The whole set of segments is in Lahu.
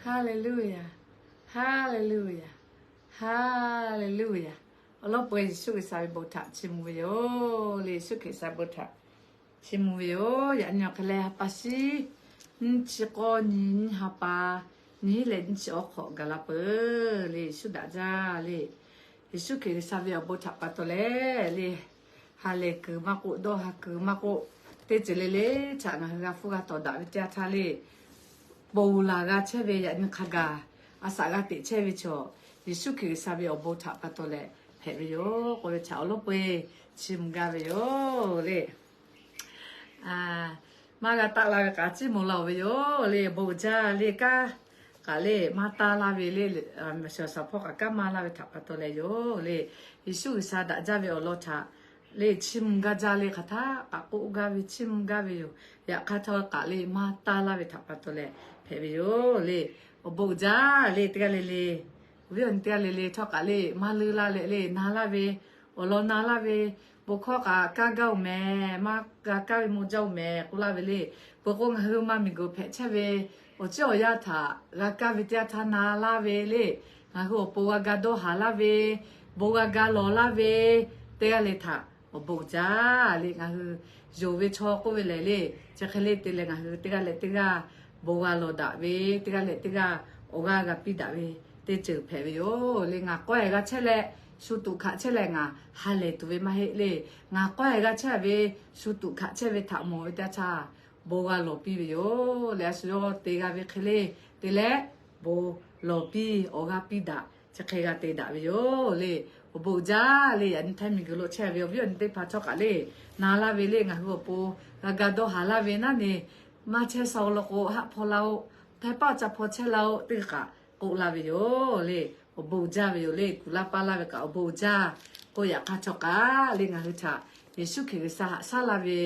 Haˍleˍluˆyaˍ. Haˍleˍluˆyaˍ. Haˍleˍluˆyaˍ. Awˬ lawn peu Yeˍsuˆ G'uiˬsha ve bon htaꞈ chiˇ mvuh ve yoˬ le. Yeˍsuˆ Hkriꞈ G'uiˬsha bon htaꞈ chiˇ mvuh ve yoˬ. Yaꞈ nyi awˬ hk'e leh ha pa shiˉ nyiˇ chi k'awˇ nyi nyiˇ ha pa nyiˇ leh nyiˇ chi awˬ hk'awꞈ gaˬ la peuˬ le. Yeˍsuˆ daꞈ jaˇ le. Yeˍsuˆ Hkriꞈ G'uiˬsha ve awˬ bon htaꞈ pa taw leh le, ha lehˬ kuiˬ maˇ k'oˆ, dawˇ ha kuiˬ maˇ k'oˆ, teˇ ceuˬ le le htaꞈ ngaˬ hui g'a hpfuhˇ g'a tawˍ daꞈ ve teˇ yanˇ htaˇ le, ponˬ laˬ g'a chehˇ ve yaꞈ nyi hk'a gaˬ a shaꞈ g'a teꞈ chehˇ ve chaw, Yeˍsuˆ Hkriꞈ G'uiˬsha ve awˬ bon htaꞈ pa taw leh hpehꞈ ve yoˬ k'oˆ ve htaꞈ awˬ lawn peu-eˬ chiˇ mvuh gaˇ ve yoˬ le. Maˇ g'a taˆ la ve kaꞈ chiˇ mvuh laˇ-oˬ ve yoˬ le. Awˬ bon uiˍ jaˇ le. Kanˉ kaꞈ le maˇ taˇ laˇ ve le, shaˍ hpawˇ kaꞈ kanˉ maˇ laˇ ve htaꞈ pa taw leh yoˬ le. Yeˍsuˆ G'uiˬsha daꞈ jaˇ ve awˬ lawn htaꞈ le chiˇ mvuh gaˇ jaˇ le. Hk'aˬ htaˇ kaꞈ k'oˆ gaˇ ve chiˇ mvuh gaˇ ve yoˬ. Yaꞈ hk'aˇ htawˇ kaꞈ le maˇ taˇ laˇ ve htaꞈ pa taw leh hpehꞈ ve yoˬ le. Awˬ bon uiˍ jaˇ le. Teˇ g'aˇ le le, awˬ viˉ awˬ nyi teˇ g'aˇ le le htawˇ kaꞈ le maˇ leuˇ laˇ leh le na laˇ ve, awˬ lawn na laˇ ve, bon hkawˇ kaꞈ kaˇ gaˇ-oˬ mehˍ, maˇ g'a kaˇ ve maw jaˇ-oˬ mehˍ k'oˆ laˇ ve le. Peuˬ k'o ngaˬ hui maˇ miˬguiˬ hpehꞈ chehˇ ve awˬ ceuˬ awˬ yanˇ htaꞈ g'a kaˇ ve teˇ yanˇ htaˇ na laˇ ve le. Ngaˬ hui awˬ pon g'a ga dawˇ haˍ laˇ ve, bon g'a ga lawˬ laˇ ve, teˇ g'aˇ le htaꞈ awˬ bon uiˍ jaˇ le. Ngaˬ hui yonˍ ve chaw k'oˆ ve lehˬ le, chi hk'e le te leh ngaˬ hui teˇ g'aˇ leh teˇ g'aˇ bon g'a lawˬ daꞈ ve, teˇ g'aˇ leh teˇ g'aˇ awˬ g'aˇ g'a piˇ daꞈ ve teˇ ceuˬ hpehꞈ ve yoˬ le. Ngaˬ k'awehˬ g'a chehˇ leh shu tuꞈ hkaꞈ chehˇ leh ngaˬ ha lehˬ tuˬ ve maˇ heˆ le. Ngaˬ k'awehˬ g'a chehˇ ve shu tuꞈ hkaꞈ chehˇ ve htaꞈ mawˬ ve teˇ yanˇ htaˇ bon g'a lawˬ piˇ ve yoˬ le. A shu yawˇ te g'a ve hk'e le te leh bon lawˬ piˇ, awˬ g'aˇ piˇ daꞈ, chi hk'e g'a te daꞈ ve yoˬ le. Awˬ bon uiˍ jaˇ le. Yaꞈ nyi htaiˇ miˬguiˬ lo chehˇ ve awˬ viˉ awˬ nyi teˇ hpaˍ htawˇ kaꞈ le na laˇ ve le. Ngaˬ hui awˬ pon g'a ga dawˇ haˍ laˇ ve naˉ ne, maˇ chehˇ sha-oˬ law k'o haˆ hpaw laˇ-oˆ, htaiˇ paˆ ca hpaw chehˇ laˇ-oˆ teˇ kaꞈ k'oˆ laˇ ve yoˬ le. Awˬ bon uiˍ jaˇ ve yoˬ le. Kuˬ laˇ paˇ laˇ ve kaꞈ awˬ bon uiˍ jaˇ k'oˆ. Yaꞈ hk'aˇ htawˇ kaꞈ le ngaˬ hui htaꞈ Yeˍsuˆ Hkriꞈ G'uiˬsha haꞈ shaˉ laˇ ve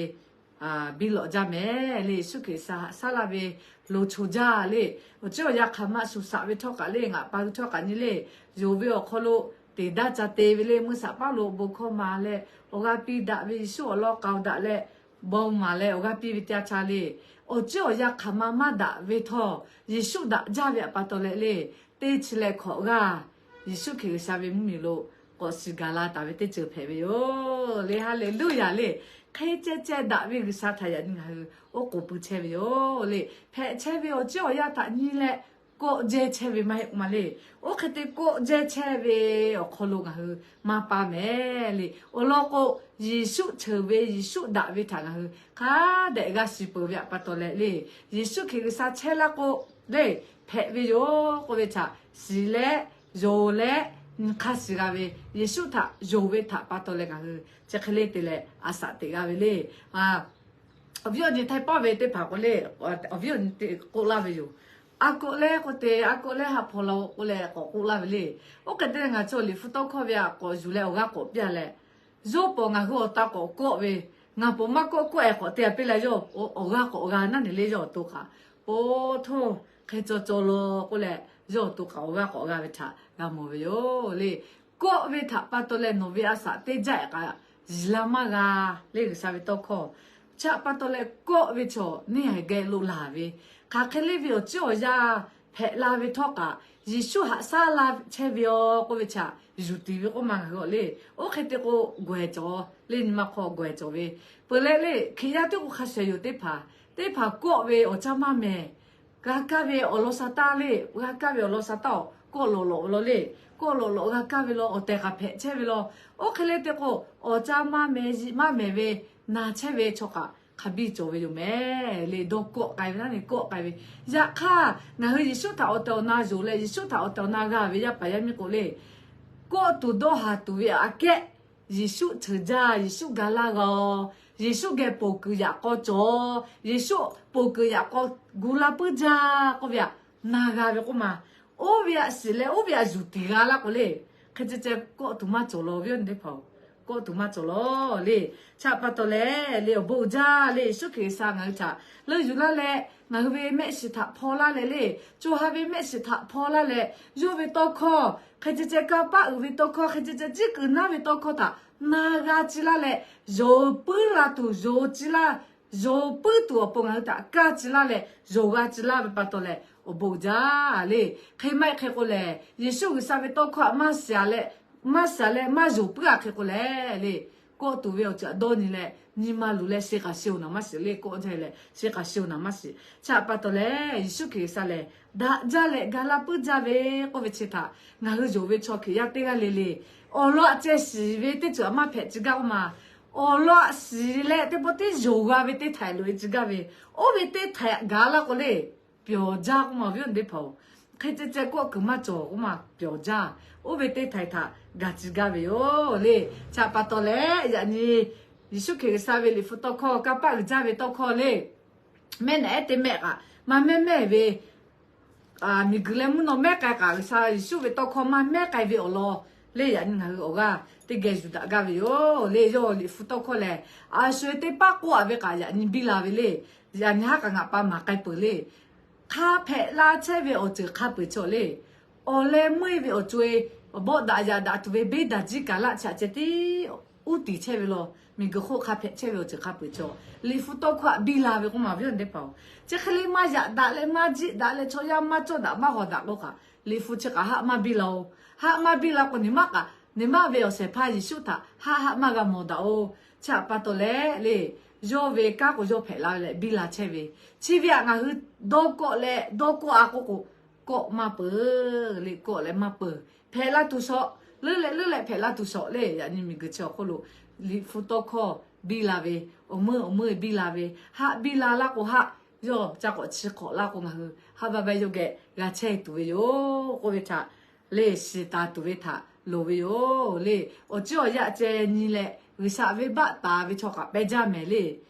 biˇ lawꞈ jaˇ mehˍ le. Yeˍsuˆ Hkriꞈ G'uiˬsha haꞈ shaˉ laˇ ve lo cho jaˇ le. Awˬ ceuˬ awˬ yanˇ hk'aˬ ma shu shaꞈ ve htawˇ kaꞈ le ngaˬ pa hui htawˇ kaꞈ nyi le, yonˍ ve awˬ hk'aw lo teˇ daˇ ca te ve le. Mvuhˇ shaˍ paˉ lo bon hkawˇ maˍ leh awˬ g'aˇ piˇ daꞈ ve, Yeˍsuˆ awˬ lawn k'aoˍ daꞈ leh bon maˍ leh awˬ g'aˇ piˇ ve teˇ yanˇ htaˇ le, awˬ ceuˬ awˬ yanˇ hk'aˬ ma maˇ daꞈ ve htawˇ Yeˍsuˆ daꞈ jaˇ ve htaꞈ pa taw leh le, teˇ chi leh hkawꞈ g'aˇ Yeˍsuˆ Hkriꞈ G'uiˬsha ve mvuhˇmiˬ lo k'awꞈ shiˍ gaˬ la taˍ ve teˇ ceuˬ hpehꞈ ve yoˬ le. Haˍleˍluˆyaˍ le. Hk'e ceh ceh daꞈ ve G'uiˬsha htaꞈ yaꞈ nyi ngaˬ hui oˉ k'oˍ pui chehˇ ve yoˬ le. Hpehꞈ chehˇ ve awˬ ceuˬ awˬ yanˇ htaꞈ nyi leh kawˆ jehˇ chehˇ ve maˇ heˆ k'oˆ ma le. Oˇ hk'e te kawˆ jehˇ chehˇ ve awˬ hk'aw lo ngaˬ hui maˇ pa mehˍ le. Awˬ lawn k'o, Yeˍsuˆ ceuˬ ve, Yeˍsuˆ daꞈ ve htaꞈ ngaˬ hui hk'a dehꞈ g'a shiˍ peuˬ ve htaꞈ pa taw leh le, Yeˍsuˆ Hkriꞈ G'uiˬsha chehˇ laˇ k'o le, hpehꞈ ve yoˬ k'oˆ ve htaꞈ shiˍ leh, yonˍ leh, nyi hk'aˇ shiˍ g'a ve, Yeˍsuˆ htaꞈ yonˍ ve htaꞈ pa taw leh ngaˬ hui chi hk'e le te leh a shaꞈ teꞈ g'a ve le. Awˬ viˉ awˬ nyi htaiˇ paˆ ve teˇ hpaˍ k'o le, awˬ viˉ awˬ nyi te k'oˆ laˇ ve yoˬ. A kawˆ leh k'oˆ te, a kawˆ leh ha hpaw la-o k'oˆ leh k'awꞈ k'oˆ laˇ ve le. Oˇ hk'e te leh ngaˬ chaw liꞈ hpu tawˇ hkawˇ ve htaꞈ k'awꞈ yuˬ leh awˬ g'aˇ k'awꞈ piˇ-a leh, yawˇ pawˍ ngaˬ hui awˬ ta k'awꞈ kawˆ ve, ngaˬ pawˍ maˇ kawˆ kawˆ-e k'awꞈ te-a piˇ leh yawˇ awˬ g'aˇ k'awꞈ g'a naˉ ne le yawˇ awˬ to kaꞈ, Oˇ htoˇ, hk'e caw caw law k'oˆ leh, yawˇ awˬ to kaꞈ awˬ g'aˇ k'awꞈ g'a ve htaꞈ g'a mawˬ ve yoˬ le. Kawˆ ve htaꞈ pa taw leh nawˬ ve a shaꞈ teˇ jaˆ-e kaꞈ yiˍ la maˇ g'a le. G'uiˬsha ve tawˇ hkawˇ chi htaꞈ pa taw leh kawˆ ve chaw neˇ haiˬ geh lo laˬ ve, hk'aˬ hk'e le ve awˬ ceuˬ awˬ yanˇ hpehꞈ la ve htawˇ kaꞈ, Yeˍsuˆ haꞈ shaˉ laˇ chehˇ ve yoˬ k'oˆ ve htaꞈ yuˬ tiˍ ve k'oˆ ma ngaˬ hui awˬ le. Oˇ hk'e te k'o, gawehˬ cawˬ le, nyi ma hk'aw gawehˬ cawˬ ve. Peuˬ leh le, Hkriꞈ yaˇ teˇ k'o hk'a shehˍ yoˬ teˇ hpaˍ, teˇ hpaˍ kawˆ ve awˬ caˇ maˇ mehˍ, g'a kaˇ ve awˬ lawn sha taˇ le, g'a kaˇ ve awˬ lawn sha taˇ-oˬ, kawˆ lawꞈ lawꞈ ve law le, kawˆ lawꞈ lawꞈ g'a kaˇ ve law, awˬ tehˬ kaꞈ hpehꞈ chehˇ ve law. Oˇ hk'e le te k'o, awˬ caˇ maˇ mehˍ, yiꞈ maˇ mehˍ ve na chehˇ ve chaw kaꞈ hk'a biˇ cawˬ ve yoˬ mehˍ le. Dawˇ kawˆ k'ai ve naˉ ne, kawˆ k'ai ve. Yaꞈ hk'aˇ, ngaˬ hui Yeˍsuˆ htaꞈ awˬ tehˬ awˬ na yonˍ leh, Yeˍsuˆ htaꞈ awˬ tehˬ awˬ na g'a ve yaˇ paˍ yaˇ miˇ k'o le, kawˆ tuˬ dawˇ haˍ tuˬ ve aꞈ kehˉ, Yeˍsuˆ ceuˬ jaˇ, Yeˍsuˆ ga laˇ g'a-o, Yeˍsuˆ geh ponˬ kuiˬ yaꞈ k'aw cawˬ, Yeˍsuˆ ponˬ kuiˬ yaꞈ k'aw gu laˇ puiˉ jaˇ k'oˆ ve htaꞈ na g'a ve k'oˆ ma. Oˇ ve htaꞈ shiˍ leh oˇ ve htaꞈ yuˬ tiˍ g'a laˇ k'o le, hk'e ceh ceh kawˆ tuˬ maˇ cawˬ law, awˬ viˉ awˬ nyi teˇ hpaˍ-oˬ, kawˆ tuˬ maˇ cawˬ law le. Chi htaꞈ pa taw leh le, awˬ bon uiˍ jaˇ le. Yeˍsuˆ Hkriꞈ G'uiˬsha ngaˬ hui htaꞈ leuˆ yuˬ laˇ leh, ngaˬ hui ve mehˆ shiˍ htaꞈ hpaw laˇ leh le, co ha ve mehˆ shiˍ htaꞈ hpaw laˇ leh, yawˇ ve tawˇ hkawˇ hk'e ceh ceh kanˇ paˆ uiˍ ve tawˇ hkawˇ, hk'e ceh ceh ciˉ kuiˬ naˉ ve tawˇ hkawˇ htaꞈ na g'a ci laˇ leh, yonˍ puiˉ la tuˬ yonˍ ci laˇ yonˍ puiˉ tuˬ awˬ pon ngaˬ hui htaꞈ kaˇ tcuh laˇ leh yonˍ g'a tcuh laˇ ve pa taw lehˬ, awˬ bon uiˍ jaˇ le. Hk'e maˇ heˆ hk'e k'o lehˬ, Yeˍsuˆ G'uiˬsha ve tawˇ hkawˇ htaꞈ maˇ shiˍ leh, maˇ shiˍ leh maˇ yonˍ puiˉ a hk'e k'o lehˬ le, kawˆ tuˬ ve awˬ ceuˬ htaꞈ dawˇ nyi leh nyi ma luˬ leh shi k'a shi-oˬ naˍ maˇ shiˍ le. Kawˆ jaˇ leh shi k'a shi-oˬ naˍ maˇ shiˍ. Chi htaꞈ pa taw lehˬ, Yeˍsuˆ Hkriꞈ G'uiˬsha lehˬ, daꞈ jaˇ leh ga laˇ puiˉ jaˇ ve k'oˆ ve chi htaꞈ ngaˬ hui yonˍ ve chaw Hkriꞈ yaˇ teˇ g'aˇ le le, awˬ lawn aꞈ ceh shiˍ ve teˇ ceuˬ htaꞈ maˇ hpehꞈ tcuh gaˇ k'oˆ ma. Awˬ lawn aꞈ shiˍ leh teˇ pawˆ teˇ yonˍ g'a ve teˇ htaiꞈ loꞈ e tcuh gaˇ ve, oˇ ve teˇ htaiꞈ gaˬ laˇ k'o le, pyawˬ jaˇ k'oˆ ma, awˬ viˉ awˬ nyi teˇ hpaˍ-oˬ. Hk'e ceh ceh kawˆ kuiˬ maˇ cawˬ k'oˆ ma, pyawˬ jaˇ. Oˇ ve teˇ htaiꞈ htaꞈ gaˬ tcuh gaˇ ve yoˬ le. Chi htaꞈ pa taw lehˬ, yaꞈ nyi Yeˍsuˆ Hkriꞈ G'uiˬsha ve liꞈ hpu tawˇ hkawˇ, kanˇ paˆ uiˍ jaˇ ve tawˇ hkawˇ le, mehˆ naꞈ ehˉ teˇ mehˆ kaꞈ maˇ mehˉ mehˉ ve miˬguiˬ leh mvuhˇ naw mehˉ k'ai kaꞈ, G'uiˬsha Yeˍsuˆ ve tawˇ hkawˇ maˇ mehˉ k'ai ve awˬ lawn le, yaꞈ nyi ngaˬ hui awˬ g'aˇ teˇ geh yuˬ daꞈ gaˇ ve yoˬ le. Yawˇ liꞈ hpu tawˇ hkawˇ lehˬ, a sho-eˬ teˇ paˉ k'oˆ a ve kaꞈ yaꞈ nyi biˇ la ve le. Yaꞈ nyi haˉ k'a ngaˬ pa maˍ k'ai peuˬ le. Hk'a hpehꞈ la chehˇ ve awˬ ceuˬ hk'a peu-eˬ chaw le. Awˬ leh meuˇ-e ve awˬ co-e, bawˆ daꞈ yaꞈ daꞈ tuˬ ve beˇ daꞈ jiˇ kaˬ laˆ chaꞈ ceh tiˉ uˉ tiˍ chehˇ ve law, miˬguiˬ hk'oˆ hk'a hpehꞈ chehˇ ve awˬ ceuˬ hk'a peu-eˬ chaw, liꞈ hpu tawˇ hkawˇ htaꞈ biˇ la ve k'oˆ ma, awˬ viˉ awˬ nyi teˇ hpaˍ-oˬ. Chi hk'e le maˇ yaꞈ daꞈ leh maˇ jiˆ daꞈ leh chaw yaˇ maˇ cawˇ daꞈ maˇ hawˍ daꞈ k'o kaꞈ, liꞈ hpu chi kaꞈ haˆ maˇ biˇ la-oˬ. Haˆ maˇ biˇ la k'o, neˬ maˇ kaꞈ, neˬ maˇ ve awˬ shehˍ hpaˇ Yeˍsuˆ htaꞈ haˆ haˆ maˇ g'a mawˬ daꞈ-oˬ. Chi htaꞈ pa taw leh le, yawˇ ve kanˉ k'o yawˇ hpehꞈ la ve leh biˇ la chehˇ ve, chi ve htaꞈ ngaˬ hui dawˇ kawˆ leh dawˇ kawˆ a k'oˆ k'o, kawˆ maˇ peuˬ le. Kawˆ leh maˇ peuˬ. Hpehꞈ la tuˬ shawˍ, leuˉ leh leuˉ leh hpehꞈ la tuˬ shawˍ le. Yaꞈ nyi miˬguiˬ chi awˬ hk'oˆ lo liꞈ hpu tawˇ hkawˇ biˇ la ve, awˬ meuˇ awˬ meuˇ biˇ la ve, haˆ biˇ la laˇ k'o haˆ, yawˇ ca k'awꞈ chi hk'awꞈ laˇ k'o ngaˬ hui haˉ vaˇ vaˇ yawˇ geh g'a chehˇ tuˬ ve yoˬ k'oˆ ve htaꞈ le, shiˍ taˍ tuˬ ve htaꞈ loˍ ve yoˬ le. Awˬ ciˉ awˬ yaˇ ceh nyi leh G'uiˬsha venˇbaˆ taˍ ve chaw kaꞈ pehˇ jaˇ mehˍ le.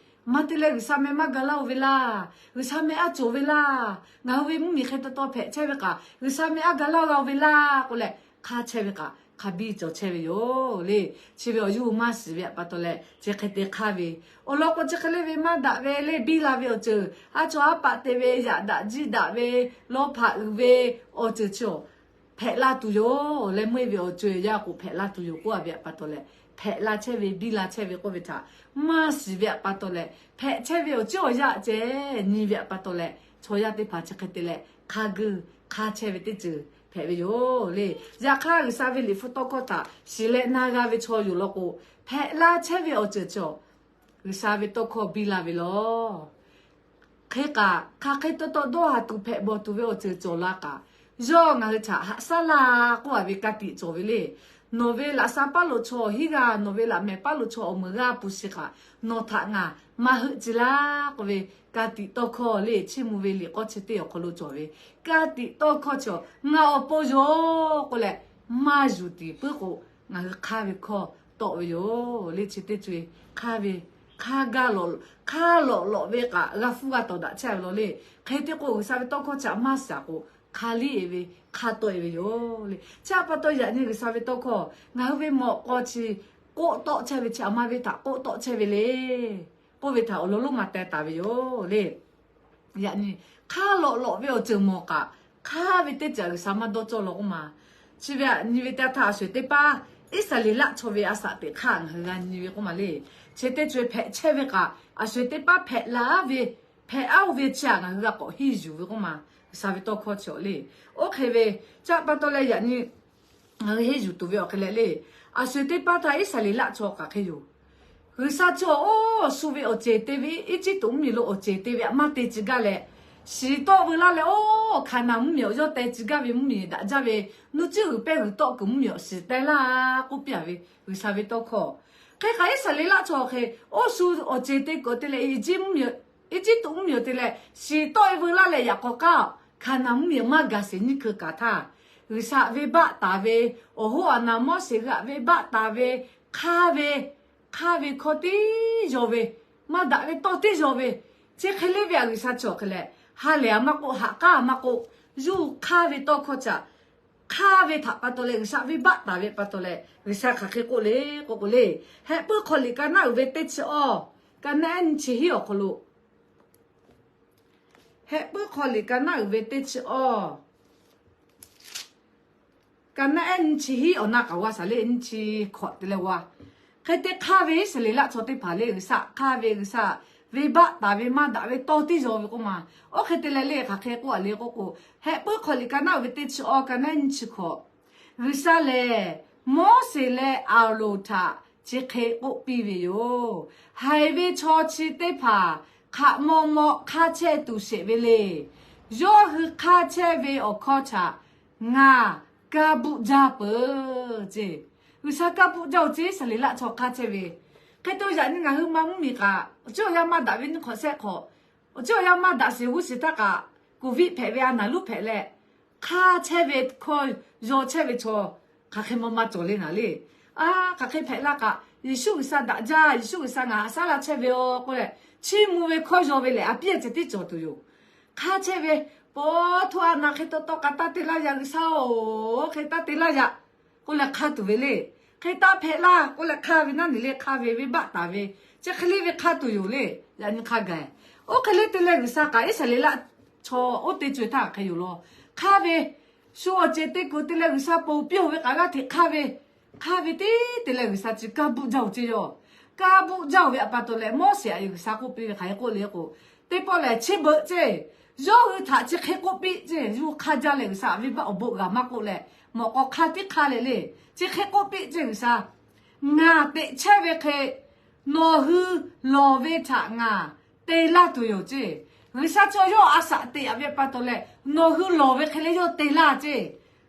Maˇ te leh G'uiˬsha meh maˇ ga laˇ-oˬ ve laˇ, G'uiˬsha meh aˉ cawˬ ve laˇ, ngaˬ hui ve mvuhˇmiˬ hk'e taw taw hpehꞈ chehˇ ve kaꞈ G'uiˬsha meh aˉ ga laˇ g'a-oˬ ve laˇ k'oˆ leh, hk'aˇ chehˇ ve kaꞈ hk'a biˇ cawˬ chehˇ ve yoˬ le. Chi ve awˬ yawˇ hui maˇ shiˍ ve htaꞈ pa taw leh chi hk'e te hk'aˇ ve, awˬ lawn k'o chi hk'e le ve maˇ daꞈ ve le, biˇ la ve awˬ ceuˬ, aˉ cawˬ aˉ paˆ te ve, yaꞈ daꞈ jiˇ daꞈ ve, lawˇ hpaꞈ uiˍ ve awˬ ceuˬ chi awˬ hpehꞈ la tuˬ yoˬ. Awˬ leh meuˇ-e ve awˬ co-e yaˇ k'o hpehꞈ la tuˬ yoˬ k'oˆ a ve htaꞈ pa taw leh, hpehꞈ la chehˇ ve biˇ la chehˇ ve k'oˆ ve htaꞈ maˇ shiˍ ve htaꞈ pa taw leh, hpehꞈ chehˇ ve awˬ ciˉ awˬ yaˇ ceh nyi ve htaꞈ pa taw leh, chaw yaˇ teˇ hpaˍ chi hk'e te leh hk'a guˇ hk'aˇ chehˇ ve teˇ ceuˬ hpehꞈ ve yoˬ le. Yaꞈ hk'aˇ G'uiˬsha ve liꞈ hpu tawˇ hkawˇ htaꞈ shiˍ leh na g'a ve chaw yoˬ law k'o, hpehꞈ la chehˇ ve awˬ ceuˬ cawˬ G'uiˬsha ve tawˇ hkawˇ biˇ la ve law. Hk'e kaꞈ hk'aˬ hk'e taw taw dawˇ haˍ tuˬ hpehꞈ bawˬ tuˬ ve awˬ ceuˬ cawˬ la kaꞈ, yawˇ ngaˬ hui htaꞈ haꞈ shaˉ laˇ k'oˆ a ve ka tiꞈ cawˬ ve le. Nawˬ ve laꞈ sha paˉ lo chaw hiˉ g'aˇ, nawˬ ve laꞈ mehˍ paˉ lo chaw awˬ meuˍ g'aˇ pu shiˍ kaꞈ, nawˬ htaꞈ ngaˬ maˇ heuˆ ci laˇ k'oˆ ve ka tiꞈ tawˇ hkawˇ le. Chiˇ mvuh ve liꞈ k'awˇ chi teˇ awˬ hk'aw lo cawˬ ve ka tiꞈ tawˇ hkawˇ chi ngaˬ awˬ pon yoˬ k'oˆ leh, maˇ yuˬ tiˍ puiˉ k'o, ngaˬ hui hk'aˇ ve hkawˇ tawˆ ve yoˬ le. Chi teˇ co-e hk'aˇ ve, hk'aˇ gaˇ lawꞈ, hk'aˇ lawꞈ lawꞈ ve kaꞈ g'a hpuˇ g'a tawˍ daꞈ chehˇ ve law le. Hk'e te k'o G'uiˬsha ve tawˇ hkawˇ chi htaꞈ maˇ shiˍ k'o, hk'aˇ liˇ-e ve, hk'aˇ tawˆ-e ve yoˬ le. Chi htaꞈ pa taw yaꞈ nyi G'uiˬsha ve tawˇ hkawˇ ngaˬ hui ve mawꞈ k'aw chi k'oˆ tawˆ chehˇ ve chi a ma ve htaꞈ k'oˆ tawˆ chehˇ ve le k'oˆ ve htaꞈ awˬ lawn lonˉ ma teh taˍ ve yoˬ le. Yaꞈ nyi hk'aˇ lawꞈ lawꞈ ve awˬ ceuˬ mawˬ kaꞈ, hk'aˇ ve teˇ ceuˬ G'uiˬsha maˇ dawˇ cawˇ law k'oˆ ma. Chi ve htaꞈ nyi ve teˇ htaˇ, a sho-eˬ teˇ paˉ Iˉsaˍreˍlaˆ chaw ve a shaꞈ teꞈ hk'aˇ ngaˬ hui g'a nyi ve k'oˆ ma le. Chi teˇ co-e hpehꞈ chehˇ ve kaꞈ, a sho-eˬ teˇ paˉ hpehꞈ la ve, hpehꞈ aˉ-oˬ ve chi htaꞈ ngaˬ hui g'a k'awꞈ henˇ yuˬ ve k'oˆ ma. G'uiˬsha ve tawˇ hkawˇ chi awˬ le. Oˇ hk'e ve, chi htaꞈ pa taw leh yaꞈ nyi ngaˬ hui henˇ yuˬ tuˬ ve awˬ hk'e leh le, a sho-eˬ teˇ paˉ htaˇ Iˉsaˍreˍlaˆ chaw kaꞈ hk'e yoˬ. G'uiˬsha chi awˬ oˇ shu ve awˬ ceˬ te ve, Eˇjiˇtuꞈ mvuhˇmiˬ lo awˬ ceˬ te ve htaꞈ maˇ te tcuh gaˇ leh, shiˍ tawˆ veu laˇ leh, oˇ Hkaˍnanˍ mvuhˇmiˬ awˬ yawˇ teh tcuh gaˇ ve mvuhˇmiˬ daꞈ jaˇ ve, nuˇ cuˉ g'uiˬ pehˇ g'uiˬ tawˆ kuiˬ mvuhˇmiˬ awˬ shiˍ teh laˇ k'oˆ piˇ a ve G'uiˬsha ve tawˇ hkawˇ. Hk'e kaꞈ Iˉsaˍreˍlaˆ chaw hk'e oˇ shu awˬ ceˬ te kuiˬ te leh, Eˇjiˇtuꞈ mvuhˇmiˬ awˬ te leh shiˍ tawˆ e veu laˇ leh, yaꞈ k'aw k'aˉ Hkaˍnanˍ mvuhˇmiˬ maˇ gaˬ sheˍ nyiˇ hkui kaꞈ htaˇ, G'uiˬsha venˇbaˆ taˍ ve, awˬ hoˉ awˬ naˍ Moˉseˍ g'aꞈ venˇbaˆ taˍ ve, hk'aˇ ve, hk'aˇ ve hkawˇ tiˉ yaw ve, maˇ daꞈ ve tawˇ tiˉ yaw ve, chi hk'e le ve htaꞈ G'uiˬsha chi awˬ hk'e leh, ha lehˬ a maˇ k'oˆ, ha k'aˉ a maˇ k'oˆ, yawˇ hui hk'aˇ ve tawˇ hkawˇ chi htaꞈ hk'aˇ ve htaꞈ pa taw leh, G'uiˬsha venˇbaˆ taˍ ve pa taw leh G'uiˬsha hk'aˬ hk'e k'oˆ le k'oˆ k'o le, Hehꞈ puiˉ hk'aw liꞈ ka naˉ uiˍ ve teˇ chi awˇ, ka naˉ ehˉ nyiˇ chi hiˉ awˬ hk'aw lo, Hehꞈ puiˉ hk'aw liꞈ ka naˉ uiˍ ve teˇ chi awˇ, ka naˉ ehˉ nyiˇ chi hiˉ awˬ na k'aꞈ g'a shaˍ le, nyiˇ chi hkawꞈ te leh g'a. Hk'e te hk'aˇ ve Iˉsaˍreˍlaˆ chaw teˇ hpaˍ le, G'uiˬsha hk'aˇ ve, G'uiˬsha venˇbaˆ taˍ ve maˇ daꞈ ve tawˇ tiˉ yaw ve k'oˆ ma. Oˇ hk'e te leh le hk'aˬ hk'e k'oˆ a le k'oˆ k'o, Hehꞈ puiˉ hk'aw liꞈ ka naˉ uiˍ ve teˇ chi awˇ ka naˉ nyiˇ chi hkawꞈ, G'uiˬsha lehˬ Moˉseˍ leh Aˍronˍ htaꞈ chi hk'e k'oˆ piˇ ve yoˬ. Haiˬ ve chaw chi teˇ hpaˍ hk'aꞈ maw maw hk'aˇ chehˇ tuˬ sheˍ ve le. Yawˇ hui hk'aˇ chehˇ ve awˬ hkawˇ htaꞈ ngaˬ kaˇ buˆ jaˇ peuˬ ce. G'uiˬsha kaˇ buˆ jaˇ-oˬ ce, Iˉsaˍreˍlaˆ chaw hk'aˇ chehˇ ve. Hk'e te yaꞈ nyi ngaˬ hui ma mvuhˇmiˬ kaꞈ awˬ ceuˬ awˬ yanˇ maˇ daꞈ ve nyiˇ hk'awꞈ shehˆ hk'awꞈ, awˬ ceuˬ awˬ yanˇ maˇ daꞈ sheˍ g'uˇ sheˍ htaˇ kaꞈ, Covid hpehꞈ ve a naˍ luˉ hpehꞈ leh, hk'aˇ chehˇ ve hkawˇ yaw chehˇ ve chaw hk'aˬ hk'e maw maˇ cawˬ le naˍ le. A, hk'aˬ hk'e hpehꞈ laˇ kaꞈ, Yeˍsuˆ G'uiˬsha daꞈ jaˇ, Yeˍsuˆ G'uiˬsha ngaˬ haꞈ shaˉ la chehˇ ve yoˬ k'oˆ leh, chiˇ mvuh ve hkawˇ yaw ve lehˬ a piˇ a ceh tiˉ cawˬ tuˬ yoˬ. Hk'aˇ chehˇ ve, pa htoˇ a naˍ hk'e taw taw k'a taˇ te laˇ yaꞈ G'uiˬsha-oˬ, hk'e taˇ te laˇ yaꞈ k'oˆ leh hk'aˇ tuˬ ve le. Hk'e taˇ hpehꞈ laˇ k'oˆ leh hk'aˇ ve naˉ nyi le, hk'aˇ ve venˇbaˆ taˍ ve, chi hk'e le ve hk'aˇ tuˬ yoˬ le. Yaꞈ nyi hk'a gaˬ, oˇ hk'e le te leh G'uiˬsha kaꞈ Iˉsaˍreˍlaˆ chaw oˇ teˇ co-e htaˇ hk'e yoˬ law. Hk'aˇ ve shu awˬ ceuˬ te kuˬ te leh G'uiˬsha ponˬ piˇ-oˬ ve k'aꞈ g'aˇ hteꞈ hk'aˇ ve, hk'aˇ ve tiˉ te leh G'uiˬsha chi kaˇ buˆ jaˇ-oˬ ce yoˬ. Kaˇ buˆ jaˇ-oˬ ve a pa taw leh Moˉseˍ a e G'uiˬsha k'oˆ piˇ ve hk'aˬ hk'e k'oˆ le k'o, teˇ pawˆ lehˬ chi beuꞈ ce, yawˇ hui htaꞈ chi hk'e k'oˆ piˇ ce, yawˇ hui hk'aˇ jaˇ leh G'uiˬsha a venˇbaˆ awˬ bon g'a maˇ k'oˆ leh, mawꞈ k'aw hk'aˇ tiˉ hk'aˇ leh le, chi hk'e k'oˆ piˇ ce G'uiˬsha, ngaˬ teꞈ chehˇ ve hk'e nawˬ hui lawˬ ve htaꞈ ngaˬ te laˇ tuˬ yoˬ ce. G'uiˬsha chaw yawˇ a shaꞈ teꞈ a ve pa taw leh nawˬ hui lawˬ ve hk'e le yawˇ te laˇ ce,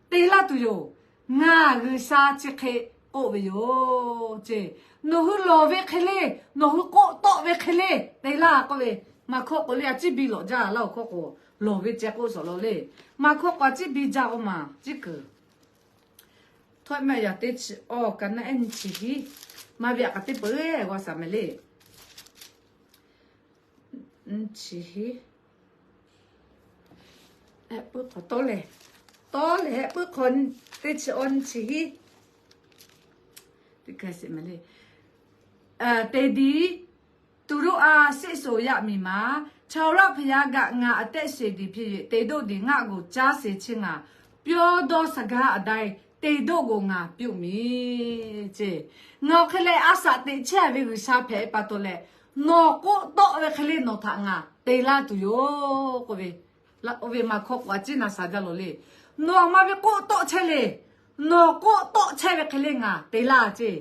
te laˇ tuˬ yoˬ. Ngaˬ G'uiˬsha chi hk'e k'oˆ ve yoˬ ce. Nawˬ hui lawˬ ve hk'e le, nawˬ hui k'oˆ tawˆ ve hk'e le te laˇ k'oˆ ve, Maˍ hkawˇ k'o le a ciˉ biˇ lawꞈ jaˇ laˇ-oˬ hkawˇ k'o, lawˬ ve ceh k'oˆ shawˍ law le. Maˍ hkawˇ k'o a ciˉ biˇ jaˇ k'oˆ ma ciˉ kuiˬ. Htawˇ maˇ yaꞈ teˇ chi awˇ ka naˉ ehˉ nyiˇ chi hiˉ, maˇ ve aꞈ k'a teˇ peuˬ g'aw shaˍ mehˍ le. Nyiˇ chi hiˉ, Hehˆ puiˉ hk'aw tawˇ lehˬ, tawˇ lehˬ Hehˆ puiˉ hk'aw teˇ chi awˇ nyiˇ chi hiˉ, teˇ hkui sheˍ mehˍ le. Te diˍ tuˍ roˆ a seˆ soˍ yaꞈ miˍ ma, chaw raˆ hpaˍ yaˇ gaꞈ ngaˬ a tehˆ sheˍ diˍ hpiˇ ve te doˆ diˍ ngaˆ g'oˍ caˇ sheˍ chi ngaˬ pyawˇ dawˇ shaˍ gaˇ a daiˇ te doˆ g'oˍ ngaˬ piˇ-oˆ miˬ ce. Ngaˬ awˬ hk'e leh a shaꞈ teꞈ chehˇ ve G'uiˬsha hpehꞈ pa taw leh, nawˬ k'oˆ tawˆ ve hk'e le nawˬ htaꞈ ngaˬ te laˇ tuˬ yoˬ k'oˆ ve, oˇ ve Maˍ hkawˇ k'o a ciˉ na shaˍ jaˇ law le. Nawˬ a ma ve k'oˆ tawˆ chehˇ le. Nawˬ k'oˆ tawˆ chehˇ ve hk'e le ngaˬ te laˇ ce.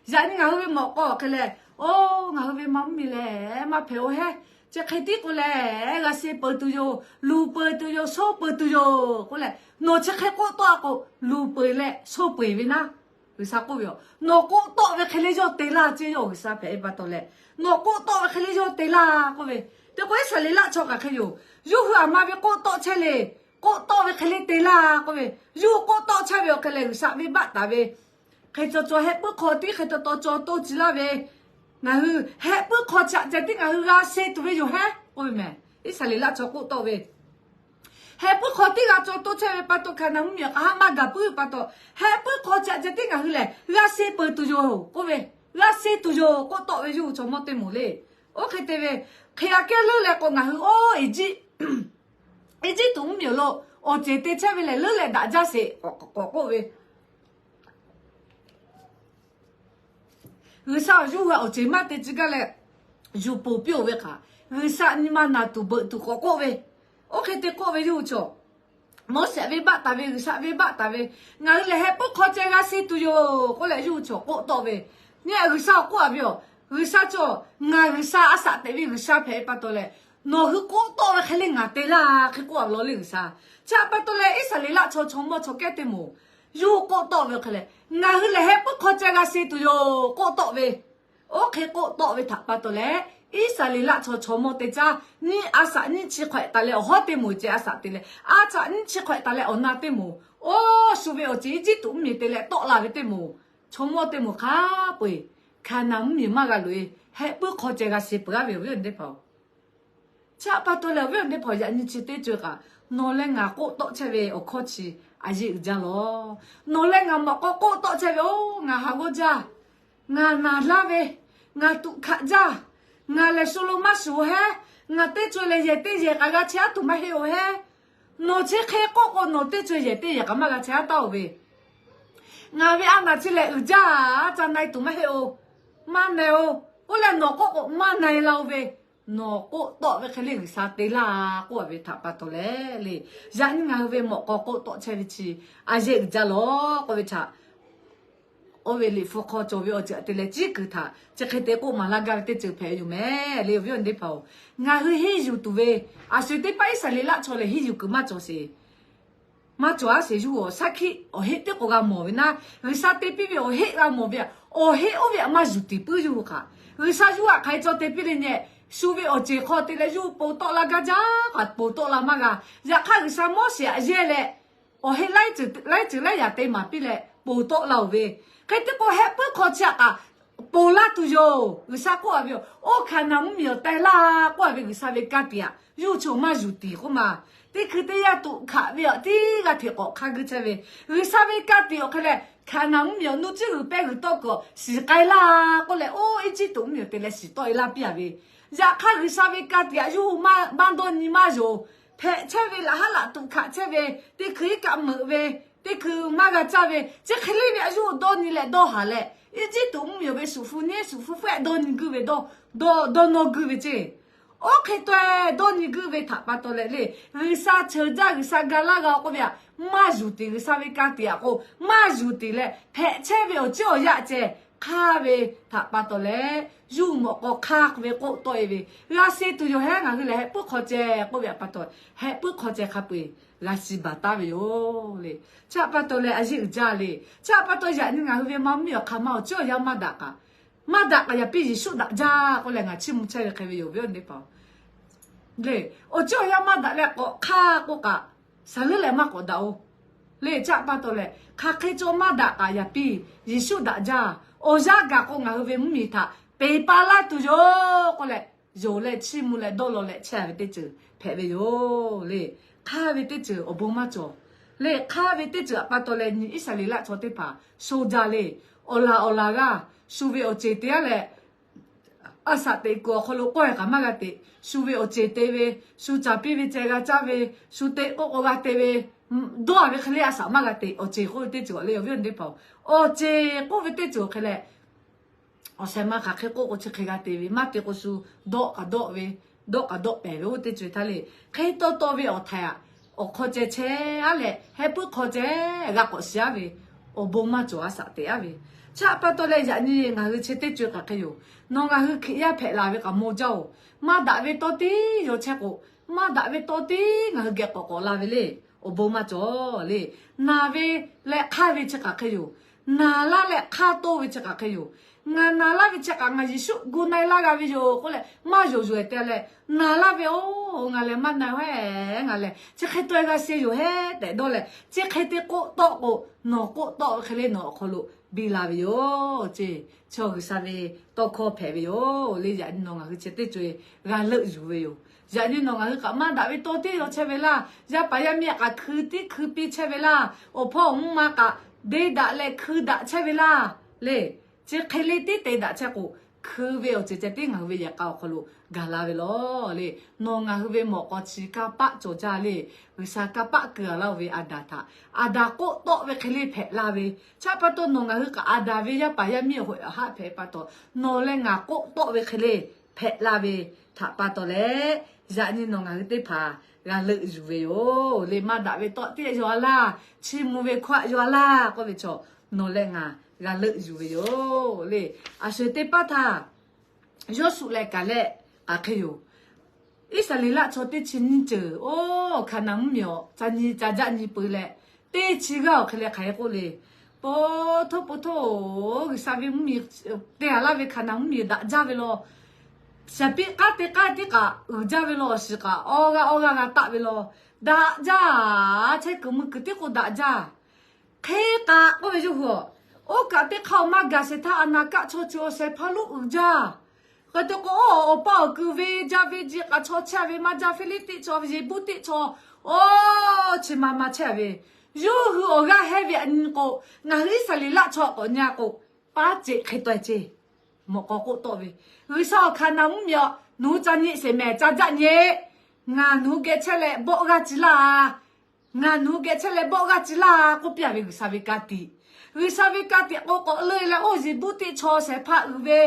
Yaꞈ nyi ngaˬ hui ve mawꞈ k'aw awˬ hk'e leh, oˇ ngaˬ hui ve ma mvuhˇmiˬ lehˬ maˇ hpehꞈ-oˬ hehˉ, chi hk'e tiˉ k'o lehˬ g'a se peuˬ tuˬ yoˬ, luˬ peuˬ tuˬ yoˬ, sho peuˬ tuˬ yoˬ k'oˆ leh, nawˬ chi hk'e k'oˆ tawˆ a k'o, luˬ peuˬ leh sho peuˬ ve naˉ, G'uiˬsha k'oˆ ve yoˬ. Nawˬ k'oˆ tawˆ ve hk'e le yawˇ te laˇ ce, yawˇ G'uiˬsha hpehꞈ ve pa taw leh, nawˬ k'oˆ tawˆ ve hk'e le yawˇ te laˇ k'oˆ ve. Te k'o Iˉsaˍreˍlaˆ chaw kaꞈ hk'e yoˬ. Yawˇ hui a ma ve k'oˆ tawˆ chehˇ le. K'oˆ tawˆ ve hk'e le te laˇ k'oˆ ve. Yawˇ hui k'oˆ tawˆ chehˇ ve awˬ hk'e leh G'uiˬsha venˇbaˆ taˍ ve hk'e caw caw Hehˆ puiˉ hk'aw tiˉ hk'e taw taw caw toˇ ci laˇ ve, ngaˬ hui Hehˆ puiˉ hk'aw chi aꞈ ceh tiˉ ngaˬ hui g'a se tuˬ ve yoˬ hehˉ k'oˆ ve mehˍ. Iˉsaˍreˍlaˆ chaw k'oˆ tawˆ ve, Hehˆ puiˉ hk'aw tiˉ g'a caw toˇ chehˇ ve pa taw, Hkaˍnanˍ mvuhˇmiˬ k'aꞈ haˉ maˇ gaˬ puiˉ ve pa taw, Hehˆ puiˉ hk'aw chi aꞈ ceh tiˉ ngaˬ hui lehˬ g'a se peuˬ tuˬ yoˬ k'oˆ ve, g'a se tuˬ yoˬ k'oˆ tawˆ ve yawˇ hui chaw mawˇ teˇ moˍ le. Oˇ hk'e te ve, hk'e aꞈ kehˉ leuˉ leh k'o ngaˬ hui oˇ Eˇjiˇtuꞈ mvuhˇmiˬ awˬ lawn awˬ ceˬ te chehˇ ve lehˬ leuˉ leh daꞈ jaˇ sheˍ k'awꞈ k'oˆ ve G'uiˬsha awˬ yawˇ hui awˬ ceˬ maˇ te tcuh gaˇ leh, yuˬ poˬ piˇ-oˬ ve hk'aˬ, G'uiˬsha nyi ma naˬ tuˬ beuꞈ tuˬ k'awꞈ k'oˆ ve, oˇ hk'e te k'oˆ ve yawˇ hui chaw, Moˉseˍ venˇbaˆ taˍ ve, G'uiˬsha venˇbaˆ taˍ ve, ngaˬ hui lehˬ Hehˆ puiˉ hk'aw ceh g'a se tuˬ yoˬ k'oˆ leh yawˇ hui chaw k'oˆ tawˆ ve, nyi G'uiˬsha awˬ k'oˆ a ve yoˬ. G'uiˬsha chaw, ngaˬ G'uiˬsha a shaꞈ teꞈ ve G'uiˬsha hpehꞈ ve pa taw leh, nawˬ hui k'oˆ tawˆ ve hk'e le ngaˬ te laˇ hk'e k'oˆ a ve law le G'uiˬsha. Chi htaꞈ pa taw leh Iˉsaˍreˍlaˆ chaw chaw mawˇ chaw kehˉ teˇ moˍ yawˇ hui k'oˆ tawˆ ve hk'e leh, ngaˬ hui lehˬ Hehˆ puiˉ hk'aw ceh g'a se tuˬ yoˬ k'oˆ tawˆ ve, oˇ hk'e k'oˆ tawˆ ve htaꞈ pa taw leh, Iˉsaˍreˍlaˆ chaw chaw mawˇ teˇ caˉ nyiˇ a shaꞈ nyiˇ chi hk'awehꞈ taˍ leh awˬ hawˉ teˇ moˍ ceh a shaꞈ te leh, a shaꞈ nyiˇ chi hk'awehꞈ taˍ leh awˬ na teˇ moˍ, oˇ shu ve awˬ ceˬ Eˇjiˇtuꞈ mvuhˇmiˬ te leh tawˆ la ve teˇ moˍ, chaw mawˇ teˇ moˍ hk'a peu-eˬ, Hkaˍnanˍ mvuhˇmiˬ maˇ g'a loꞈ-e, Hehˆ puiˉ hk'aw ceh g'a se peuˬ g'aˇ ve awˬ viˉ awˬ nyi teˇ hpaˍ-oˬ, chi htaꞈ pa taw leh awˬ viˉ awˬ nyi teˇ hpaˍ yaꞈ nyi chi teˇ ceuˬ kaꞈ, nawˬ leh ngaˬ k'oˆ tawˆ chehˇ ve awˬ hkawˇ chi a yeˇ uiˍ jaˇ lawˬ. Nawˬ leh ngaˬ mawꞈ k'aw k'oˆ tawˆ chehˇ ve, oˇ ngaˬ haˍ g'awˇ jaˇ, ngaˬ naˬ laˇ ve, ngaˬ tuꞈ hkaꞈ jaˇ, ngaˬ lehˬ shu lo maˇ shuˍ-oˬ hehˉ, ngaˬ teˇ co lehˬ yehˬ teˇ yehˬ kaꞈ g'a chehˇ a tuˬ maˇ heˆ-oˬ hehˉ, nawˬ chi hk'e k'oˆ k'o nawˬ teˇ co yehˬ teˇ yehˬ kaꞈ maˇ g'a chehˇ a taˇ-oˬ ve, ngaˬ ve a naˬ chi lehˬ uiˍ jaˇ, ca na-e tuˬ maˇ heˆ-oˬ, maˇ na-e-oˬ k'oˆ leh nawˬ k'oˆ k'o maˇ na-e la-oˬ ve, nawˬ k'oˆ tawˆ ve hk'e le G'uiˬsha te laˇ k'oˆ a ve htaꞈ pa taw leh le, yaꞈ nyi ngaˬ hui ve mawꞈ k'aw k'oˆ tawˆ chehˇ ve chi a yehˇ uiˍ jaˇ lawˬ k'oˆ ve htaꞈ oˇ ve Liꞈ hpu hk'aw cawˬ ve awˬ ceuˬ te leh ciˉ kuiˬ htaꞈ chi hk'e te k'oˆ maˍ laˇ gaˇ ve teˇ ceuˬ hpehꞈ ve yoˬ mehˍ le. Awˬ viˉ awˬ nyi teˇ hpaˍ-oˬ, ngaˬ hui henˇ yuˬ tuˬ ve, a sho teˇ hpaˍ Iˉsaˍreˍlaˆ chaw lehˬ henˇ yuˬ kuiˬ maˇ cawˬ sheˍ. Maˇ cawˬ aˉ sheˍ. Yawˇ hui awˬ shaˉ hkiˆ awˬ heˆ teˇ k'o g'a mawˬ ve naˉ, G'uiˬsha te piˇ ve awˬ heˆ g'a mawˬ ve, awˬ heˆ oˇ ve htaꞈ maˇ yuˬ tiˍ puiˉ yawˇ hui hk'aꞈ. G'uiˬsha yawˇ hui htaꞈ hk'aˬ hk'e cawˬ te piˇ le nyi, shu ve awˬ ceˬ hk'aw te leh yawˇ hui ponˬ tawˆ la gaˇ jaˇ kaꞈ ponˬ tawˆ la maˇ g'a. Yaꞈ hk'aˇ G'uiˬsha Moˉseˍ htaꞈ yehˇ leh awˬ heˆ laiˉ ceuˬ laiˉ ceuˬ laiˉ yaꞈ te maˍ piˇ leh ponˬ tawˆ la-oˬ ve. Hk'e te k'o, heh puiˉ hk'aw chi htaꞈ kaꞈ ponˬ laˇ tuˬ yoˬ. G'uiˬsha k'oˆ a ve, Oˇ Hkaˍnanˍ mvuhˇmiˬ awˬ teh laˇ k'oˆ a ve G'uiˬsha ve ka tiꞈ htaꞈ yawˇ hui chi maˇ yuˬ tiˍ k'oˆ ma. Teˇ hkui teˇ yanˇ tuꞈ hkaꞈ ve awˬ tiˉ g'a hteꞈ k'awꞈ hk'a guˇ chehˇ ve, G'uiˬsha ve ka tiꞈ awˬ hk'e leh Hkaˍnanˍ mvuhˇmiˬ awˬ nuˇ cuˉ g'uiˬ pehˇ g'uiˬ tawˆ kuiˬ shiˍ k'ai laˇ k'oˆ leh, oˇ Eˇjiˇtuꞈ mvuhˇmiˬ awˬ te leh shiˍ tawˆ e laˇ piˇ a ve. Yaꞈ hk'aˇ G'uiˬsha ve ka tiꞈ htaꞈ yawˇ hui maˇ dawˇ nyi maˇ yonˍ. Hpehꞈ chehˇ ve laꞈ haˉ laꞈ tuꞈ hkaꞈ chehˇ ve, teˇ hkui iˉ kaˆ meuꞈ ve, teˇ hkui maˇ g'a caˇ ve, chi hk'e le ve htaꞈ yawˇ hui dawˇ nyi leh dawˇ haˍ leh, Eˇjiˇtuꞈ mvuhˇmiˬ awˬ ve shuˍ hpu nehˉ shuˍ hpu hpehꞈ dawˇ nyi guˇ ve, dawˇ dawˇ nawˇ guˇ ve ceˇ. Oˇ hk'e taweh dawˇ nyi guˇ ve htaꞈ pa taw leh le, G'uiˬsha cheuˬ jaˇ G'uiˬsha ga laˇ g'a k'oˆ ve htaꞈ maˇ yuˬ tiˍ. G'uiˬsha ve ka tiꞈ htaꞈ k'o maˇ yuˬ tiˍ leh hpehꞈ chehˇ ve awˬ ciˉ awˬ yaˇ ceh hk'aˇ ve htaꞈ pa taw leh, yawˇ hui mawꞈ k'aw hk'aˇ ve k'oˆ tawˆ e ve, g'a suh tuˬ yoˬ hehˉ. Ngaˬ hui lehˬ heh puiˉ hk'aw ceh k'oˆ ve htaꞈ pa taw, heh puiˉ hk'aw ceh hk'a peu-eˬ g'a shiˍ baˬ taˉ ve yoˬ le. Chi htaꞈ pa taw leh a yehˇ uiˍ jaˇ le. Chi htaꞈ pa taw yaꞈ nyi ngaˬ hui ve maˇ mvuhˇmiˬ awˬ hk'aˬ ma awˬ ciˉ awˬ yanˇ maˇ daꞈ kaꞈ, maˇ daꞈ kaꞈ yaꞈ piˇ Yeˍsuˆ daꞈ jaˇ k'oˆ leh ngaˬ chiˇ mvuh chehˇ ve hk'e ve yoˬ ve awˬ nyi teˇ hpaˍ le. Awˬ ciˉ awˬ yanˇ maˇ daꞈ leh k'awꞈ hk'aˇ k'oˆ kaꞈ, saˍ leuˉ leh maˇ k'awꞈ daꞈ-oˬ le. Chi htaꞈ pa taw leh hk'aˬ hk'e cawˬ maˇ daꞈ kaꞈ yaꞈ piˇ Yeˍsuˆ daꞈ jaˇ. Awˬ yanˇ gaˬ k'o ngaˬ hui ve mvuhˇmiˬ htaꞈ peˬ pa laˇ tuˬ yoˬ k'oˆ leh, yonˍ leh chiˇ mvuh leh dawˇ law leh chehˇ ve teˇ ceuˬ hpehꞈ ve yoˬ le. Hk'aˇ ve teˇ ceuˬ awˬ bon maˇ cawˬ le. Hk'aˇ ve teˇ ceuˬ htaꞈ pa taw leh nyi Iˉsaˍreˍlaˆ chaw teˇ hpaˍ sho jaˇ le. Awˬ laˬ awˬ laˬ g'aˇ shu ve awˬ ceˬ te aˉ leh, a shaꞈ teꞈ kuiˬ awˬ hk'aw lo k'awehˬ kaꞈ maˇ g'a teꞈ. Shu ve awˬ ceˬ te ve, shu caˍ piˇ ve ceh g'a caˇ ve, shu te k'oˆ k'o g'a te ve, dawˇ a ve hk'e le a shaꞈ maˇ g'a teꞈ. Awˬ ceˬ k'oˆ ve teˇ ceuˬ le, awˬ viˉ awˬ nyi teˇ hpaˍ-oˬ, awˬ ceˬ k'oˆ ve teˇ ceuˬ awˬ hk'e leh, awˬ shehˍ ma hk'aˬ hk'e k'oˆ k'o chi hk'e g'a te ve, maˇ te k'o shu dawˆ kaꞈ dawˆ ve, dawˆ kaꞈ dawˆ pehˍ ve oˇ teˇ ceuˬ htaˇ le. Hk'e taw taw ve awˬ htaiˍ htaꞈ awˬ hk'aw ceh chehˇ aˉ leh heh puiˉ hk'aw ceh g'a k'awꞈ shiˍ aˉ ve, awˬ bon maˇ cawˬ a shaꞈ teꞈ aˉ ve. Chi htaꞈ pa taw leh yaꞈ nyi ngaˬ hui chi teˇ ceuˬ kaꞈ hk'e yoˬ. Nawˬ ngaˬ hui Hkriꞈ yaˇ hpehꞈ la ve kaꞈ maw jaˇ-oˬ, maˇ daꞈ ve tawˇ tiˉ yaw chehˇ k'o, maˇ daꞈ ve tawˇ tiˉ ngaˬ hui geh k'awꞈ k'awꞈ la ve le. Awˬ bon maˇ cawˬ le. Naˬ ve leh hk'aˇ ve chi kaꞈ hk'e yoˬ. Naˬ laˇ leh hk'aˇ toˇ ve chi kaꞈ hk'e yoˬ. Ngaˬ naˬ laˇ ve chi kaꞈ ngaˬ Yeˍsuˆ gu na-e laˇ g'a ve yoˬ k'oˆ leh maˇ yonˍ yuˬ-e te leh, naˬ laˇ ve-oˬ, ngaˬ lehˬ maˇ na-e hehˉ, ngaˬ lehˬ chi hk'e taw-e g'a suh yoˬ hehˉ tehꞈ dawˇ leh, chi hk'e te k'oˆ tawˆ k'o, nawˬ k'oˆ tawˆ ve hk'e le nawˬ awˬ hk'aw lo biˇ la ve yoˬ ceˇ. Chaw G'uiˬsha ve tawˇ hkawˇ hpehꞈ ve yoˬ le. Yaꞈ nyi nawˬ ngaˬ hui chi teˇ co-e g'a leuˆ yuˬ ve yoˬ. Yaꞈ nyi nawˬ ngaˬ hui kaꞈ maˇ daꞈ ve tawˇ tiˉ yaw chehˇ ve laˇ. Yaˇ paˍ yaˇ miˇ htaꞈ kaꞈ hkui tiˉ hkui piˇ chehˇ ve laˇ. Awˬ hpawˇ awˬ mvuhˇ ma kaꞈ deˇ daꞈ leh hkui daꞈ chehˇ ve laˇ le. Chi hk'e le tiˉ te daꞈ chehˇ k'o, hkui ve awˬ ceuˬ ceh tiˉ ngaˬ hui ve yehˬ k'a awˬ hk'aw lo gaˬ la ve law le. Nawˬ ngaˬ hui ve mawꞈ k'aw chi kanˇ paˆ cawˬ jaˇ le. G'uiˬsha kanˇ paˆ keu-a laˇ-oˬ ve Aˍdanˍ htaꞈ, Aˍdanˍ k'oˆ tawˆ ve hk'e le hpehꞈ la ve. Chi htaꞈ pa taw nawˬ ngaˬ hui kaꞈ Aˍdanˍ ve yaˇ paˍ yaˇ miˇ awˬ hoꞈ awˬ haˆ hpehꞈ pa taw, nawˬ leh ngaˬ k'oˆ tawˆ ve hk'e le hpehꞈ la ve htaꞈ pa taw leh, yaꞈ nyi nawˬ ngaˬ hui teˇ hpaˍ g'a leuˆ yuˬ ve yoˬ le. Maˇ daꞈ ve tawˆ tiˉ yaw-a laˇ, chiˇ mvuh ve hkawˇ htaꞈ yaw-a laˇ k'oˆ ve chaw, nawˬ leh ngaˬ g'a leuˆ yuˬ ve yoˬ le. A sho-eˬ teˇ paˉ htaˇ, Yawˇsuˆ leh Kaˍlehˆ hk'aˬ hk'e yoˬ. Iˉsaˍreˍlaˆ chaw teˇ chi nyiˇ ceuˬ oˇ Hkaˍnanˍ mvuhˇmiˬ awˬ ca nyi ca jaˆ nyi peu leh, teˇ chi g'aˇ awˬ hk'e leh hk'aˬ hk'e k'oˆ le. Po htoˇ po htoˇ, G'uiˬsha ve mvuhˇmiˬ te-a laˇ ve Hkaˍnanˍ mvuhˇmiˬ daꞈ jaˇ ve law. Shaˍ piˆ k'aˉ te k'aˉ tiˉ kaꞈ uiˍ jaˇ ve law. Awˬ shiˍ kaꞈ awˇ g'aˇ awˇ g'aˇ g'a taˆ ve law. Daꞈ jaˇ, chehˇ kuiˬ mui kuiˬ tiˉ k'o daꞈ jaˇ. Hk'e kaꞈ k'oˆ ve yawˇ hui-aˬ, oˇ kaꞈ teˇ hk'aˇ awˬ maˇ gaˬ sheˍ htaˇ, a naˍ kaˆ chaw chi awˬ shehˍ hpaˇ lonˉ uiˍ jaˇ. Hk'e te k'o, awˬ pa awˬ kuiˬ ve ja ve ji kaꞈ chaw chehˇ ve maˇ jaˇ. Hpiˇliˇtiˆ chaw, Yeˍbuˇtiˆ chaw, oˇ chi ma ma chehˇ ve, yawˇ hui awˬ g'aˇ hehˇ ve aꞈ nyi k'o, ngaˬ hui Iˉsaˍreˍlaˆ chaw k'awꞈ nyi-a k'o, paˉ ceꞈ hk'e taw-e ceˇ. Mawꞈ k'aw k'oˆ tawˆ ve, G'uiˬsha awˬ Hkaˍnanˍ mvuhˇmiˬ-aˬ, nawˬ hui ca nyi sheˍ mehˍ ca jaˆ nyi-e. Ngaˬ nawˬ hui geh chehˇ leh bawˆ g'aˇ ci laˇ. Ngaˬ nawˬ hui geh chehˇ leh bawˆ g'aˇ ci laˇ k'oˆ piˇ-a ve G'uiˬsha ve ka tiꞈ. G'uiˬsha ve ka tiꞈ k'o k'awꞈ leuˆ leh, oˇ Yeˍbuˇtiˆ chaw shehˍ hpaˇ uiˍ ve,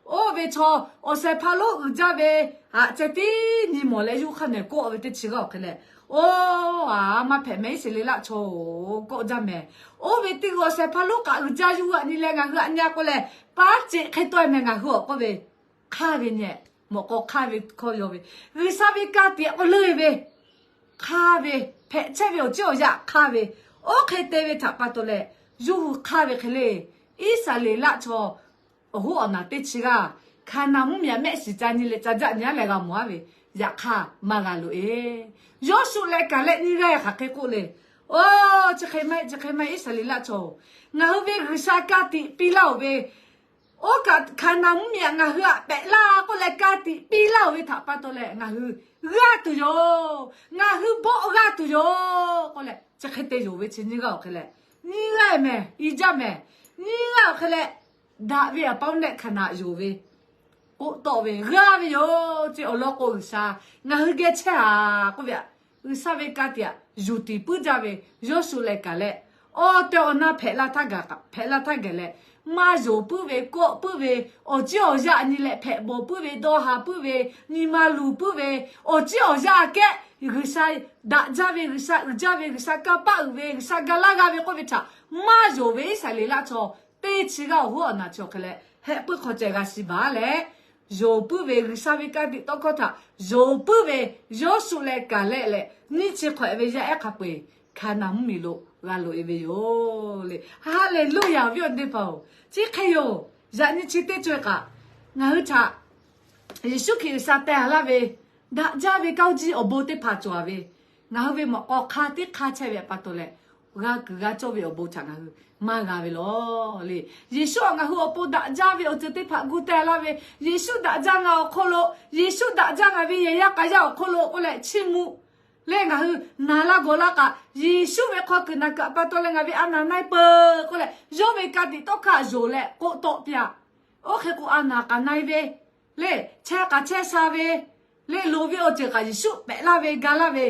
Oˇ ve chaw awˬ shehˍ hpaˇ lonˉ uiˍ jaˇ ve, haꞈ ceh tiˉ nyi mawˬ leh yuˇ hk'aˇ nehˬ kawˆ ve teˇ chi g'aˇ awˬ hk'e leh, oˇ, a maˇ hpehꞈ mehˍ, Iˉsaˍreˍlaˆ chaw-oˬ, kawˆ jaˇ mehˍ. Oˇ ve teˇ g'aˇ awˬ shehˍ hpaˇ lonˉ kaꞈ uiˍ jaˇ yuˇ g'aˇ nyi leh ngaˬ hui aꞈ nyi a k'oˆ leh, paˉ ceꞈ hk'e tawˆ mehˍ ngaˬ hui awˬ k'oˆ ve, hk'aˇ ve nyi, mawꞈ k'aw hk'aˇ ve hkawˇ yaw ve, G'uiˬsha ve ka tiꞈ k'o leuˇ ve hk'aˇ ve, hpehꞈ chehˇ ve awˬ ciˉ awˬ yaˇ hk'aˇ ve, oˇ hk'e te ve htaꞈ pa taw leh, yawˇ hui hk'aˇ ve hk'e le, Iˉsaˍreˍlaˆ chaw awˬ hoˉ awˬ naˬ teˇ chi g'aˇ, Hkaˍnanˍ mvuhˇmiˬ aꞈ mehˆ shiˍ ca nyi leh ca jaˆ nyi aˉ leh g'a mawˬ aˉ ve, yaꞈ hk'aˇ maˇ g'a loꞈ e. Yawˇsuˆ leh Kaˍlehˆ nyiˇ g'aˇ hk'aˬ hk'e k'oˆ le, oˇ, chi hk'e maˇ heˆ, chi hk'e maˇ heˆ, Iˉsaˍreˍlaˆ chaw-oˬ, ngaˬ hui ve G'uiˬsha ka tiꞈ piˇ laˇ-oˬ ve, oˇ kaꞈ Hkaˍnanˍ mvuhˇmiˬ aꞈ ngaˬ hui aꞈ pehꞈ laˇ k'oˆ leh ka tiꞈ piˇ laˇ-oˬ ve htaꞈ pa taw leh ngaˬ hui g'aˇ tuˬ yoˬ. Ngaˬ hui bawˆ g'aˇ tuˬ yoˬ k'oˆ leh, chi hk'e te yonˍ ve chi nyiˇ g'aˇ awˬ hk'e leh, nyiˇ g'aˇ mehˍ, i jaˇ mehˍ, nyiˇ g'aˇ awˬ hk'e leh, daꞈ ve awˬ paˇ oˇ leh Hkaˍnanˍ yonˍ ve, k'oˆ tawˆ ve g'aˇ ve yoˬ. Chi awˬ lawn k'o G'uiˬsha ngaˬ hui geh chehˇ a k'oˆ ve aꞈ, G'uiˬsha ve ka tiꞈ aꞈ yuˬ tiˍ puiˉ jaˇ ve, Yawˇsuˆ leh Kaˍlehˆ awˬ tehˬ awˬ na hpehꞈ la htaˇ gaˬ, hpehꞈ la htaˇ gaˬ leh, maˇ yonˍ puiˉ ve, kawˆ puiˉ ve, awˬ ciˉ awˬ yaˇ nyi leh hpehꞈ bawˬ puiˉ ve, dawˇ haˍ puiˉ ve, nyi ma luˬ puiˉ ve, awˬ ciˉ awˬ yaˇ aꞈ kehˉ G'uiˬsha daꞈ jaˇ ve, G'uiˬsha uiˍ jaˇ ve, G'uiˬsha kanˇ paˆ uiˍ ve, G'uiˬsha ga laˇ g'a ve k'oˆ ve htaꞈ maˇ yonˍ ve Iˉsaˍreˍlaˆ chaw teˇ chi g'aˇ awˬ hoˉ awˬ naˬ chi awˬ hk'e leh, heh puiˉ hk'aw ceh g'a shiˍ baˬ leh, yonˍ puiˉ ve G'uiˬsha ve ka tiꞈ tawˇ hkawˇ htaꞈ yonˍ puiˉ ve Yawˇsuˆ leh Kaˍlehˆ leh nyiˇ chi hk'awꞈ ve yaˇ ehˉ hk'a peu-eˬ Hkaˍnanˍ mvuhˇmiˬ lo g'a loꞈ e ve yoˬ le. Haˍleˍluˇyaˍ, awˬ viˉ awˬ nyi teˇ hpaˍ-oˬ, chi hk'e yoˬ. Yaꞈ nyi chi teˇ co-e kaꞈ, ngaˬ hui htaꞈ Yeˍsuˆ Hkriꞈ G'uiˬsha teh laˇ ve daꞈ jaˇ ve kaoˇ jiˇ awˬ bon teˇ hpaˍ cawˬ ve, ngaˬ hui ve mawꞈ k'aw hk'aˇ teˇ hk'aˇ chehˇ ve pa taw leh, g'a kuiˬ g'a cawˇ ve awˬ bon htaꞈ ngaˬ hui maˇ g'a ve lawˬ le. Yeˍsuˆ aꞈ ngaˬ hui awˬ pon daꞈ jaˇ ve awˬ ceuˬ teˇ hpaˍ gu teh laˇ ve, Yeˍsuˆ daꞈ jaˇ ngaˬ awˬ hk'oˆ lo, Yeˍsuˆ daꞈ jaˇ ngaˬ ve yehˬ yaˇ k'a yaˇ awˬ hk'oˆ lo k'oˆ leh chiˇ mvuh leh ngaˬ hui naˍ la gawˬ la kaꞈ, Yeˍsuˆ ve hk'aw kuiˬ naˍ kuiˬ pa taw leh ngaˬ ve a naˍ na-e peuˬ k'oˆ leh, yawˇ ve ka tiꞈ tawˇ hkawˇ yonˍ leh k'oˆ tawˆ piˇ-a. Oˇ hk'e k'o a naˍ k'aꞈ na-e ve le, chehˇ k'aꞈ chehˇ sha ve le, loˍ ve awˬ ceuˬ kaꞈ Yeˍsuˆ pehꞈ laˇ ve ga laˇ ve,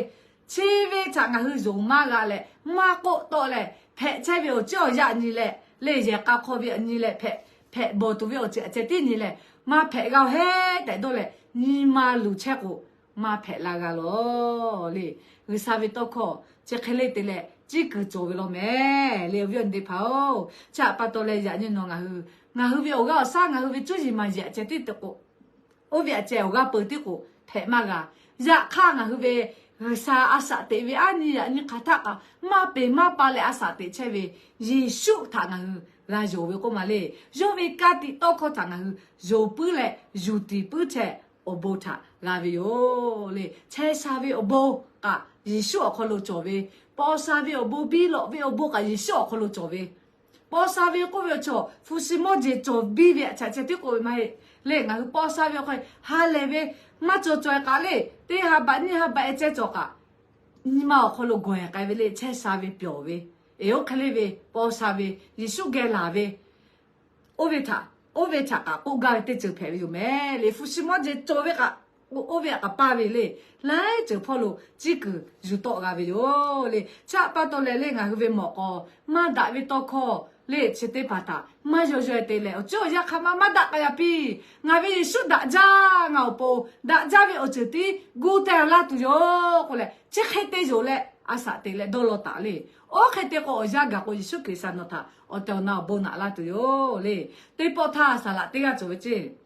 chi ve htaꞈ ngaˬ hui yonˍ maˇ g'a leh maˇ k'oˆ tawˆ leh, hpehꞈ chehˇ ve awˬ ciˉ awˬ yaˇ nyi leh le, yehˬ k'a hk'aw ve nyi leh hpehꞈ, hpehꞈ bawˬ tuˬ ve awˬ ceuˬ a ceh tiˉ nyi leh maˇ hpehꞈ g'a-oˬ hehˉ tehꞈ dawˇ leh, nyi ma luˬ chehˇ k'o, maˇ hpehꞈ la g'a lawˬ le. G'uiˬsha ve tawˇ hkawˇ chi hk'e le te leh ciˉ kuiˬ cawˬ ve law mehˍ le, awˬ viˉ awˬ nyi teˇ hpaˍ-oˬ. Chi htaꞈ pa taw leh yaꞈ nyi nawˬ ngaˬ hui, ngaˬ hui ve awˬ g'aˇ awˬ shaˉ, ngaˬ hui ve cuˇ yiˍ maˍ yiˍ a ceh tiˉ te k'o, oˇ ve a ceh awˬ g'aˇ peu tiˉ k'o hpehꞈ maˇ g'a. Yaꞈ hk'aˇ ngaˬ hui ve G'uiˬsha a shaꞈ teꞈ ve aˉ nyi yaꞈ nyi hk'aˬ htaˆ kaꞈ maˇ peˬ maˇ pa leh a shaꞈ teꞈ chehˇ ve Yeˍsuˆ htaꞈ ngaˬ hui g'a yonˍ ve k'oˆ ma le. Yawˇ ve ka tiꞈ tawˇ hkawˇ htaꞈ ngaˬ hui yonˍ puiˉ leh yuˬ tiˍ puiˉ chehˇ awˬ bon htaꞈ g'a ve yoˬ le. Chehˇ sha ve awˬ bon kaꞈ Yeˍsuˆ awˬ hk'aw lo cawˬ ve, paw sha ve awˬ bon, biˇ lawꞈ ve awˬ bon kaꞈ Yeˍsuˆ awˬ hk'aw lo cawˬ ve, paw sha ve k'oˆ ve awˬ chaw hpu shi mawˇ jeˬ cawˬ biˇ ve a ceh tiˉ k'oˆ ve maˇ heˆ le. Ngaˬ hui paw sha ve awˬ hk'aw ha lehˬ ve maˇ cawˬ cawˬ-e kaꞈ le, teˇ ha baꞈ nyiˇ ha baꞈ e ceh cawˬ kaꞈ, nyi ma awˬ hk'aw lo gawˬ-e k'ai ve le. Chehˇ sha ve pyawˬ ve, eˬ, oˇ hk'e le ve paw sha ve, Yeˍsuˆ geh laˬ ve, oˇ ve htaꞈ, oˇ ve htaꞈ kaꞈ k'oˆ gaˇ ve teˇ ceuˬ hpehꞈ ve yoˬ mehˍ le. Hpu shi mawˇ jeˬ cawˬ ve kaꞈ, oˇ ve htaꞈ kaꞈ paˇ ve le. Laiˉ ceuˬ hpawˇ lo ciˉ kuiˬ yuˬ tawˆ g'a ve yoˬ le. Chi htaꞈ pa taw leh le ngaˬ hui ve mawꞈ k'aw maˇ daꞈ ve tawˇ hkawˇ le chi teˇ hpaˍ htaꞈ maˇ yaw yaw-e te leh, awˬ ciˉ awˬ yanˇ hk'a ma maˇ daꞈ k'ai-a piˇ. Ngaˬ ve Yeˍsuˆ daꞈ jaˇ, ngaˬ awˬ pon daꞈ jaˇ ve awˬ ceuˬ tiˉ gu teh laˇ tuˬ yoˬ k'oˆ leh, chi hk'e te yonˍ leh a shaꞈ teꞈ leh dawˇ law taˍ le. Oˇ hk'e te k'o awˬ yanˇ gaˬ k'o Yeˍsuˆ Hkriꞈ sha nawˬ htaꞈ awˬ tehˬ awˬ na awˬ bon naꞈ laˇ tuˬ yoˬ le. Teˇ pawˆ htaˇ saˍ laꞈ teˇ g'aˇ cawˬ ve ceˇ.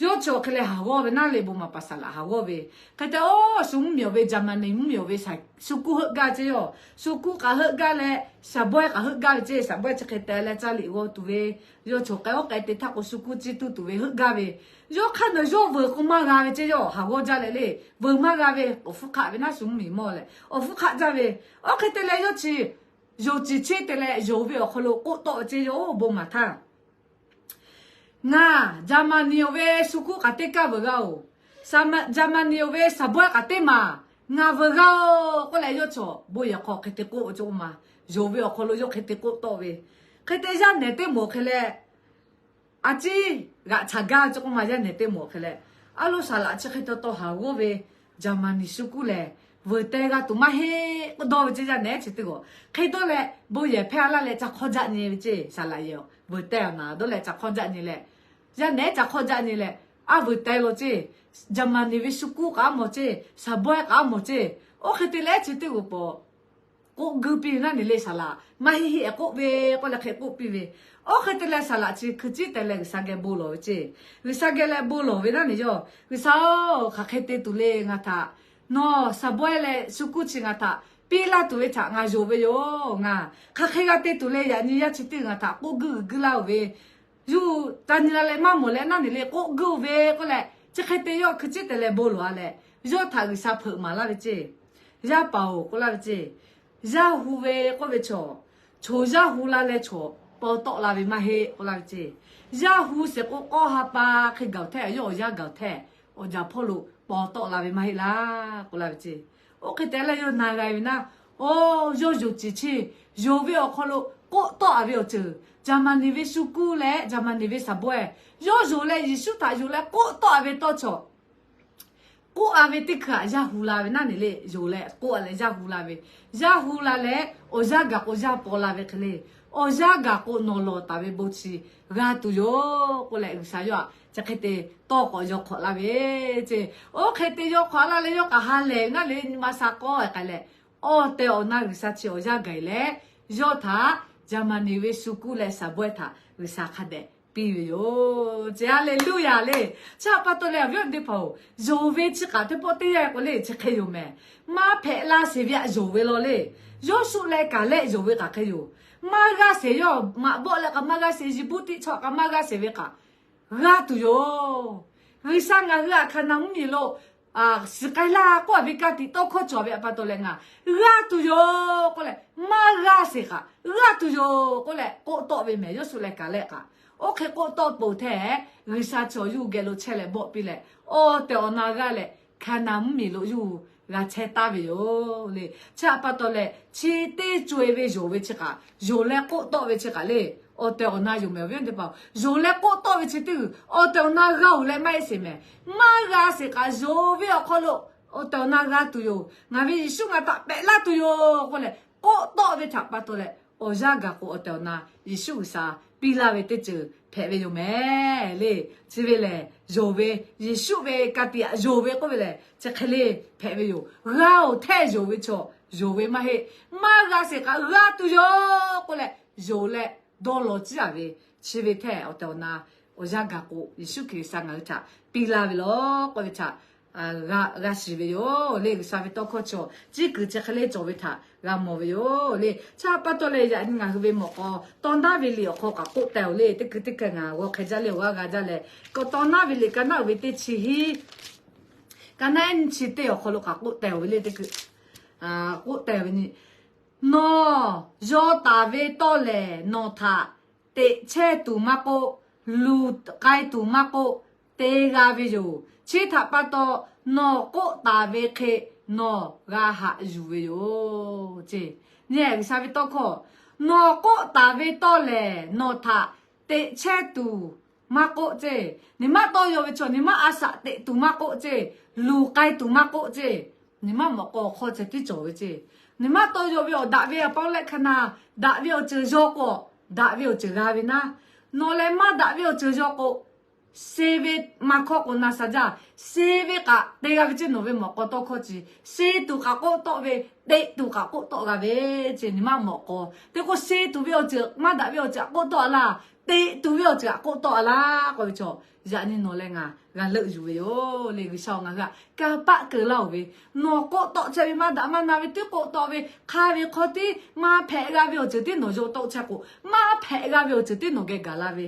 Yawˇ chi awˬ hk'e leh haˍ g'awˇ ve naˉ le, bon maˍ paˍ saˍ laꞈ haˍ g'awˇ ve. Hk'e te oˇ shu mvuhˇmiˬ awˬ ve Jaˍmaˍniˆ mvuhˇmiˬ awˬ ve shu kuˇ heuˆ gaˇ ceˇ yoˬ. Shu kuˇ k'aꞈ heuˆ gaˇ leh, shaˍ bawehˇ k'aꞈ heuˆ gaˇ ve ceˇ. Shaˍ bawehˇ chi hk'e te leh caˇ liꞈ g'aw tuˬ ve, yawˇ chi awˬ k'ai oˉ k'ai te htaˇ k'o shu kuˇ ciˇ tuˬ tuˬ ve heuˆ gaˇ ve. Yawˇ hk'aˇ nawˬ yawˇ veuˬ k'o maˇ g'a ve ceˇ yoˬ. Haˍ g'awˇ jaˇ leh le, veuˬ maˇ g'a ve awˬ hpfuhˇ hk'aˆ ve naˉ shu mvuhˇmiˬ mawˇ leh awˬ hpfuhˇ hk'aˆ jaˇ ve. Oˇ hk'e te leh yawˇ chi yonˍ ciˍ cheˇ te leh yonˍ ve awˬ hk'aw lo k'oˆ tawˆ ve ceˇ yoˬ, bon maˍ htaˇ. Ngaˬ Jaˍmaˍniˆ awˬ ve shu kuˇ k'aꞈ teˇ kaˇ veuˬ g'a-oˬ, Jaˍmaˍniˆ awˬ ve shaˍ bawehˇ k'aꞈ teˇ maˬ ngaˬ veuˬ g'a-oˬ k'oˆ leh, yawˇ chi awˬ bon yehˬ hk'aw hk'e te k'oˆ ve ceˇ k'oˆ ma. Yonˍ ve awˬ hk'aw lo yawˇ hk'e te k'oˆ tawˆ ve. Hk'e te yaˇ nehˬ teˇ moˍ hk'e leh, a ciˉ g'aꞈ chaˬ gaˇ ve ceˇ k'oˆ ma. Yaˇ nehˬ teˇ moˍ hk'e leh, a lo saˍ laꞈ chi hk'e taw taw haˍ g'awˇ ve Jaˍmaˍniˆ shu kuˇ lehˬ, veuˬ teh g'a tuˬ maˇ heˆ k'oˆ dawˇ ve ceˇ. Yaˇ nehˬ chi teˇ g'awˬ hk'e dawˇ leh bon yehˬ hpehˇ laˇ leh ca hk'awˇ jaˆ nyi ve ceˇ. Saˍ laꞈ yehˬ veuˬ teh awˬ naˍ dawˇ leh ca hk'awˇ jaˆ nyi leh, Yaˇ nehˉ ca hk'awˇ jaˆ nyi leh, aˉ vuiˬ teh law ceˇ. Jaˍmaˍniˍ ve shu kuˇ k'aˉ mawˬ ceˇ, saˍ bawehˇ k'aˉ mawˬ ceˇ. Oˇ hk'e te leh chi teˇ g'uˬ pawˍ k'oˆ guˇ piˇ ve naˉ ne le saˍ laꞈ. Maˇ heˆ heˆ k'oˆ ve k'oˆ leh hk'e k'oˆ piˇ ve. Oˇ hk'e te leh saˍ laꞈ chi hkui ciˉ teh leh G'uiˬsha geh bon lawˬ ve ceˇ. G'uiˬsha geh leh bon lawˬ ve naˉ ne yawˇ, G'uiˬsha-oˬ, hk'aˬ hk'e te tuˬ le ngaˬ htaꞈ. Nawˬ saˍ bawehˇ leh shu kuˇ chi ngaˬ htaꞈ piˇ laˇ tuˬ ve htaꞈ ngaˬ yonˍ ve yoˬ. Ngaˬ hk'aˬ hk'e g'a te tuˬ le, yaꞈ nyi yaˇ chi teˇ g'aˇ htaꞈ k'oˆ guˇ g'uiˬ guˇ laˇ-oˬ ve, yuˬ ca nyi la leh maˇ mawˬ leh naˉ ne le k'oˆ guˇ-oˬ ve k'oˆ leh, chi hk'e te yawˇ hkui ciˉ teh leh bon lawˬ-a leh, yawˇ htaꞈ G'uiˬsha hpeuꞈ maˍ laˇ ve ceˇ. Yaˇ paˍ-oˬ k'oˆ laˇ ve ceˇ. Yaˇ hu ve k'oˆ ve chaw, choˬ yaˇ hu la leh chaw paw tawˆ la ve maˇ heˆ k'oˆ laˇ ve ceˇ. Yaˇ hu sheˍ k'o k'awˇ ha pa hk'e gaˬ-oˬ htehˇ, yawˇ awˬ yanˇ gaˬ-oˬ htehˇ, awˬ jaˬ hpawˇ lo paw tawˆ la ve maˇ heˆ laˇ k'oˆ laˇ ve ceˇ. Oˇ hk'e te leh yawˇ na g'a ve naˉ, oˇ yawˇ yonˍ ceˬ cheˇ, yonˍ ve awˬ hk'aw lo k'oˆ tawˆ-a ve awˬ ceuˬ, Jaˍmaˍniˍ ve shu kuˇ leh Jaˍmaˍniˍ ve saˍ bawehˇ, yawˇ yonˍ leh Yeˍsuˆ htaꞈ yonˍ leh k'oˆ tawˆ-a ve tawˇ chaw k'oˆ-a ve teˇ hkui htaꞈ yaˇ hu la ve naˉ ne le, yonˍ leh k'oˆ-a leh yaˇ hu la ve. Yaˇ hu la leh awˬ yanˇ gaˬ k'o yaˇ paw la ve hk'e le, awˬ yanˇ gaˬ k'o nawˬ lawˬ taˍ ve bon chi g'a tuˬ yoˬ k'oˆ leh G'uiˬsha yawˇ htaꞈ chi hk'e te tawˇ k'awꞈ yaw hk'awꞈ laˇ ve ceˇ. Oˇ hk'e te yaw hk'awꞈ laˇ leh yawˇ kaꞈ ha lehˬ naˉ le, nyi ma sha k'awˇ k'ai leh, awˬ tehˬ awˬ na G'uiˬsha chi awˬ yanˇ gaˬ-e leh, yawˇ htaꞈ Jaˍmaˍniˍ ve shu kuˇ leh saˍ bawehˇ htaꞈ G'uiˬsha hk'a dehꞈ piˇ ve yoˬ ceˇ. Haˍleˍluˆyaˍ le. Chi htaꞈ pa taw leh awˬ viˉ awˬ nyi teˇ hpaˍ-oˬ, yonˍ ve chi kaꞈ teˇ pawˆ teˇ yanˇ k'o le chi hk'e yoˬ mehˍ. Maˇ hpehꞈ la sheˍ ve htaꞈ yonˍ ve law le. Yawˇshuˆ leh Kaˍlehˆ yonˍ ve kaꞈ hk'e yoˬ. Maˇ g'aˇ sheˍ, yawˇ maꞈ bawˆ leh kaꞈ maˇ g'aˇ sheˍ, Yeˍbuˆtiˆ chaw kaꞈ maˇ g'aˇ sheˍ ve kaꞈ g'a tuˬ yoˬ. G'uiˬsha ngaˬ hui htaꞈ Hkaˍnanˍ mvuhˇmiˬ lo shiˍ k'ai laˇ k'oˆ-a ve ka tiꞈ tawˇ hkawˇ cawˬ ve htaꞈ pa taw leh ngaˬ g'a tuˬ yoˬ k'oˆ leh, maˇ g'aˇ sheˍ kaꞈ g'a tuˬ yoˬ k'oˆ leh k'oˆ tawˆ ve mehˍ. Yawˇshuˆ leh Kaˍlehˆ kaꞈ oˇ hk'e k'oˆ tawˆ peuˬ hteˇ, G'uiˬsha chaw yawˇ hui geh lo chehˇ leh bawˆ piˇ leh, awˬ tehˬ awˬ na g'aˇ leh Hkaˍnanˍ mvuhˇmiˬ lo yawˇ hui g'a chehˇ taˍ ve yoˬ le. Chi htaꞈ pa taw leh chi teˇ co-e ve yonˍ ve chi kaꞈ, yonˍ leh k'oˆ tawˆ ve chi kaꞈ le, awˬ tehˬ awˬ na yoˬ mehˍ. Awˬ viˉ awˬ nyi teˇ hpaˍ-oˬ, yonˍ leh k'oˆ tawˆ ve chi teˇ g'uiˬ awˬ tehˬ awˬ na g'a-oˬ leh maˇ heˆ sheˍ mehˍ. Maˇ g'a sheˍ kaꞈ yonˍ ve awˬ hk'aw lo awˬ tehˬ awˬ na g'a tuˬ yoˬ. Ngaˬ ve Yeˍsuˆ ngaˬ htaꞈ pehꞈ laˇ tuˬ yoˬ k'oˆ leh k'oˆ tawˆ ve htaꞈ pa taw leh, awˬ yanˇ gaˬ k'o awˬ tehˬ awˬ na Yeˍsuˆ G'uiˬsha piˇ laˇ ve teˇ ceuˬ hpehꞈ ve yoˬ mehˍ le. Chi ve lehˬ yonˍ ve, Yeˍsuˆ ve ka tiꞈ htaꞈ yonˍ ve k'oˆ ve lehˬ chi hk'e le hpehꞈ ve yoˬ. G'a-oˬ hteˇ yonˍ ve chaw yonˍ ve maˇ heˆ. Maˇ g'a sheˍ kaꞈ g'a tuˬ yoˬ k'oˆ leh, yonˍ leh dawˇ law ciˉ-a ve, chi ve hteˇ awˬ tehˬ awˬ na awˬ yanˇ gaˬ k'o Yeˍsuˆ Hkriꞈ G'uiˬsha ngaˬ hui htaꞈ piˇ laˇ ve law k'oˆ ve htaꞈ g'a shiˍ ve yoˬ le. G'uiˬsha ve tawˇ hkawˇ chaw ciˉ kuiˬ chi hk'e le cawˬ ve htaꞈ g'a mawˬ ve yoˬ le. Chi htaꞈ pa taw leh yaꞈ nyi ngaˬ hui ve mawꞈ k'aw tawˇ naˉ ve liꞈ awˬ hk'aw kaꞈ k'oˆ teh-oˬ le. Teˇ hkui teˇ hkui ngaˬ g'aw hk'e jaˇ le, awˬ g'aˇ g'a jaˇ leh, k'awꞈ tawˇ naˉ ve liꞈ ka naˉ uiˍ ve teˇ chi hiˉ, ka naˉ ehˉ nyi chi teˇ awˬ hk'aw lo kaꞈ k'oˆ teh-oˬ ve le. Teˇ hkui k'oˆ teh-oˬ ve nyi, nawˬ yaw taˍ ve tawˇ lehˬ nawˬ htaꞈ teꞈ chehˇ tuˬ maˇ k'oˆ, luˬ k'ai tuˬ maˇ k'oˆ, te g'a ve yoˬ. Chi htaꞈ pa taw nawˬ k'oˆ taˍ ve hk'e nawˬ g'a haꞈ yuˬ ve yoˬ ceˇ. Nyi G'uiˬsha ve tawˇ hkawˇ, nawˬ k'oˆ taˍ ve tawˇ lehˬ nawˬ htaꞈ teꞈ chehˇ tuˬ maˇ k'oˆ ceˇ. Nyi maˇ tawˇ yaw ve chaw nyi maˇ a shaꞈ teꞈ tuˬ maˇ k'oˆ ceˇ, luˬ k'ai tuˬ maˇ k'oˆ ceˇ. Nyi maˇ mawꞈ k'aw awˬ hk'aw ceh tiˉ cawˬ ve ceˇ. Nyi maˇ tawˇ yaw ve awˬ daꞈ ve awˬ paˇ leh hk'a na, daꞈ ve awˬ ceuˬ yaw k'o, daꞈ ve awˬ ceuˬ g'a ve naˉ. Nawˬ leh maˇ daꞈ ve awˬ ceuˬ yaw k'o, se ve maˇ hkawˇ k'o na sha jaˇ. Se ve kaꞈ te g'a ve ceˇ. Nawˬ ve mawꞈ k'aw tawˇ hkawˇ chi, se tuˬ kaꞈ k'oˆ tawˆ ve, teꞈ tuˬ kaꞈ k'oˆ tawˆ g'a ve ceˇ. Nyi maˇ mawꞈ k'aw teˇ k'oˆ se tuˬ ve awˬ ceuˬ, maˇ daꞈ ve awˬ ceuˬ kaꞈ k'oˆ tawˆ-a laˇ, teꞈ tuˬ ve awˬ ceuˬ kaꞈ k'oˆ tawˆ-a laˇ k'oˆ ve chaw, yaꞈ nyi nawˬ leh ngaˬ g'a leuˆ yuˬ ve yoˬ le. G'uiˬsha-oˬ, ngaˬ hui htaꞈ kanˇ paˆ keu laˇ-oˬ ve, nawˬ k'oˆ tawˆ chehˇ ve maˇ daꞈ maˇ na ve teˇ k'oˆ tawˆ ve, hk'a ve hk'aw tiˉ maˇ hpehꞈ g'a ve awˬ ceuˬ tiˉ nawˬ yaw tawˆ chehˇ k'o, maˇ hpehꞈ g'a ve awˬ ceuˬ tiˉ nawˬ geh gaˬ la ve,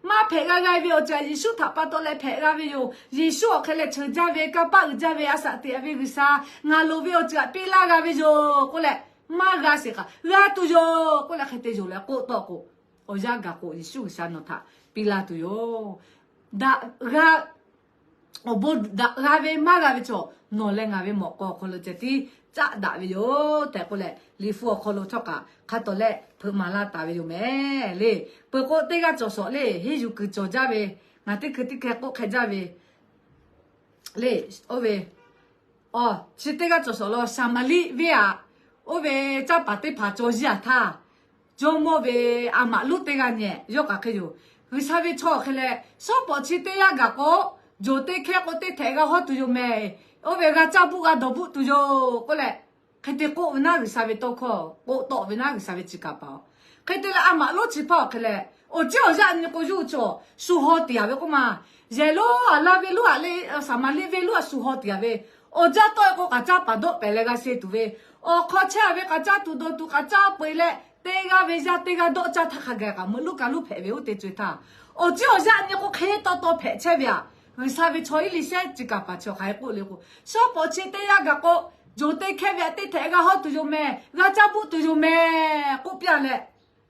maˇ hpehꞈ g'a g'a ve awˬ ceuˬ Yeˍsuˆ htaꞈ pa taw leh hpehꞈ g'a ve yoˬ. Yeˍsuˆ awˬ hk'e leh cheuˬ jaˇ ve, kanˇ paˆ uiˍ jaˇ ve, a shaꞈ teꞈ ve G'uiˬsha, ngaˬ loˍ ve awˬ ceuˬ htaꞈ piˇ laˇ g'a ve yoˬ k'oˆ leh, maˇ g'a sheˍ kaꞈ g'a tuˬ yoˬ k'oˆ leh hk'e te yonˍ leh k'oˆ tawˆ k'o, awˬ yanˇ gaˬ k'o Yeˍsuˆ G'uiˬsha nawˬ htaꞈ piˇ laˇ tuˬ yoˬ. Daꞈ g'a, awˬ bon daꞈ g'a ve maˇ g'a ve chaw, nawˬ leh ngaˬ ve mawꞈ k'aw awˬ hk'aw lo ceh tiˉ caˆ daꞈ ve yoˬ tehꞈ k'oˆ leh, liꞈ hpu awˬ hk'aw lo htawˇ kaꞈ hk'a tawˍ leh hpeuꞈ maˍ laˇ taˍ ve yoˬ mehˍ le. Peuˬ k'o teˇ g'aˇ cawˬ shawˍ le, henˇ yuˬ kuiˬ cawˬ jaˇ ve, ngaˬ teˇ hkui teˇ hkeh k'oˆ hk'e jaˇ ve le. Oˇ ve, a, chi teˇ g'aˇ cawˬ shawˍ law, Saˍmaˍriˆ venˇ aꞈ, oˇ ve caˇ paˍ teˇ hpaˍ caw yiˇ-a htaˇ, jawˇmawˇ ve a maꞈ lonˉ teˇ g'aˇ nyi-ehˍ, yawˇ kaꞈ hk'e yoˬ. G'uiˬsha ve chaw hk'e leh, shawˉ pawˍ chi teˇ yanˇ gaˬ k'o, joˬ te hkehˇ k'o teˇ htehꞈ g'a hawˉ tuˬ yoˬ mehˍ. Oˇ ve g'a caˇ buˆ g'a dawˬ buˆ tuˬ yoˬ k'oˆ leh, hk'e te k'oˆ ve naˉ G'uiˬsha ve tawˇ hkawˇ k'oˆ tawˆ ve naˉ G'uiˬsha ve chi kaˍ paˍ-oˬ. Hk'e te leh a maꞈ lonˉ chi hpaˇ awˬ hk'e leh, awˬ ciˉ awˬ yaˇ nyi k'o yawˇ hui chaw shu haw tiˍ-a ve k'oˆ ma. Yehˬ lonˉ a laˇ ve lonˉ a le, saˍ maˍ liˆ ve lonˉ a shu haw tiˍ-a ve, awˬ jaˇ tawˆ-e k'o k'aꞈ caˇ paˍ dawˆ pehˍ leh g'a se tuˬ ve, awˬ hk'aw chehˇ-a ve k'aꞈ caˇ tuˬ dawˬ tuˬ k'aꞈ caˇ peu-eˬ leh, teˇ g'aˇ ve yaˇ teˇ g'aˇ dawˆ caˇ htaˇ hk'a gaˬ kaꞈ meuꞈ lonˉ ka lonˉ hpehꞈ ve oˇ te co-e htaˇ, awˬ ciˉ awˬ yaˇ nyi k'o hk'e taw taw hpehꞈ chehˇ ve aꞈ. G'uiˬsha ve chaw Iˉliˇshehˇ chi kaˍ paˍ chi hk'aˬ hk'e k'oˆ le k'o, shawˉ pawˍ chi teˇ yanˇ gaˬ k'o, joˬ te hkehˇ ve aꞈ teˇ htehꞈ g'a hawˉ tuˬ yoˬ mehˍ, g'a caˇ buˆ tuˬ yoˬ mehˍ k'oˆ piˇ-a leh,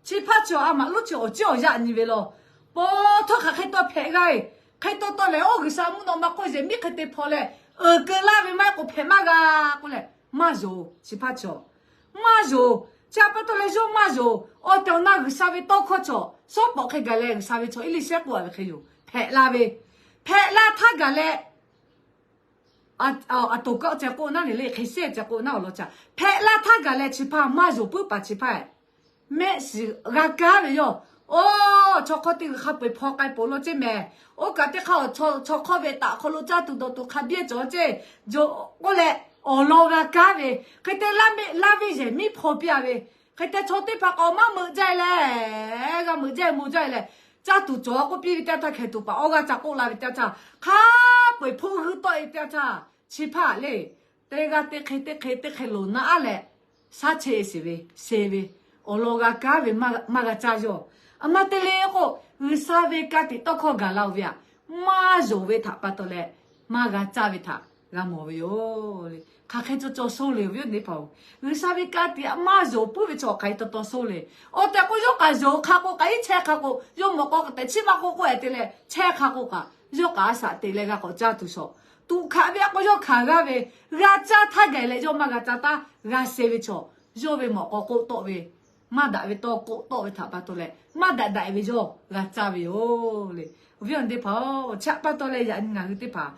chi hpaˇ chi a maꞈ lonˉ chi awˬ ciˉ awˬ yaˇ nyi ve law. Paw htawˇ hk'aˬ hk'e taw hpehꞈ g'a-e. Hk'e taw taw lehˬ, oˇ G'uiˬsha mvuhˇ naw ma hk'oˆ yehˬ miˉ hk'e te hpaw leh, uiˍ keu laˇ ve maˇ heˆ k'o hpehꞈ maˇ g'a k'oˆ leh, maˇ yonˍ chi hpaˇ chaw. Maˇ yonˍ. Chi htaꞈ pa taw leh yawˇ maˇ yonˍ. Awˬ tehˬ awˬ na G'uiˬsha ve tawˇ hkawˇ chaw, shawˉ pawˍ hk'e gaˬ leh G'uiˬsha ve chaw Iˉliˇshehˇ k'oˆ-a ve hk'e yoˬ. Hpehꞈ la ve, hpehꞈ la htaˇ gaˬ leh, aˬ toˍ kaˆ ceh k'oˆ naˉ le le, hk'e shehˇ ceh k'oˆ naˉ awˬ lawn ca. Hpehꞈ la htaˇ gaˬ leh chi hpaˇ maˇ yonˍ puiˉ paˍ chi hpaˇ mehˆ shiˍ g'a kaˉ ve yoˬ. Oˇ, chaw hk'awˇ teˇ g'uiˬ hk'a peu-eˬ hpaw k'ai peuˬ law ceˇ mehˍ. Oˇ kaꞈ teˇ hk'aˇ chaw hk'awˇ ve taꞈ hk'aw lo caˇ tuˬ dawˬ tuˬ hk'a biˇ cawˬ ceˇ, k'oˆ leh, awˬ lawn g'a kaˉ ve, hk'e te laˇ ve yehˬ miˉ hpaw piˇ-a ve, hk'e te chaw teˇ hpaˍ k'awꞈ maˇ meuꞈ jaˇ-e leh, g'a meuꞈ jaˇ-e meuꞈ jaˇ-e leh, caˇ tuˬ cawˬ k'oˆ piˇ ve teˇ yanˇ htaˇ, hkehˬ tuˬ paˍ awˇ g'aˇ ca k'oˆ la ve teˇ yanˇ htaˇ, hk'a peu-eˬ hpoˆ g'uiˇ tawˆ-e teˇ yanˇ htaˇ, chi hpaˇ le, teˇ g'aˇ teˇ hk'e teˇ hk'e teˇ hk'e loˍ naˉ-a leh, shaˉ cheˇ-e sheˍ ve, sheˍ ve, awˬ lawn g'a kaˉ ve maˇ g'a caˇ yawˇ. A ma te le k'o, G'uiˬsha ve ka tiꞈ tawˇ hkawˇ gaˬ la-o ve aꞈ, maˇ yonˍ ve htaꞈ pa taw leh, maˇ g'a caˇ ve htaꞈ g'a mawˬ ve yoˬ le. Hk'aˬ hk'e caw caw soˇ le, awˬ viˉ awˬ nyi teˇ hpaˍ-oˬ, G'uiˬsha ve ka tiꞈ maˇ yonˍ puiˉ ve chaw hk'aˬ hk'e taw taw soˇ le. Awˬ tehˬ k'o yawˇ k'aꞈ yonˍ hk'a k'o k'aꞈ iˉ chehˇ hk'a k'o, yawˇ mawꞈ k'aw k'aꞈ tehꞈ chiˇ maˇ k'oˆ k'oˆ-e te leh chehˇ hk'a k'o kaꞈ, yawˇ k'aꞈ a shaꞈ teꞈ leh g'a k'awꞈ caˇ tuˬ shawˍ. Tuꞈ hkanˍ ve a k'o yawˇ hkanˍ g'aˇ ve, g'a caˇ htaˇ gaˬ leh yawˇ maˇ g'a caˇ taˇ g'a sheh ve chaw, yawˇ ve mawꞈ k'aw k'oˆ tawˆ ve, maˇ daꞈ ve tawˇ k'oˆ tawˆ ve htaꞈ pa taw leh, maˇ daꞈ daꞈ-e ve yawˇ g'a caˇ ve yoˬ le. Awˬ viˉ awˬ nyi teˇ hpaˍ-oˬ, chi htaꞈ pa taw leh yaꞈ nyi ngaˬ hui teˇ hpaˍ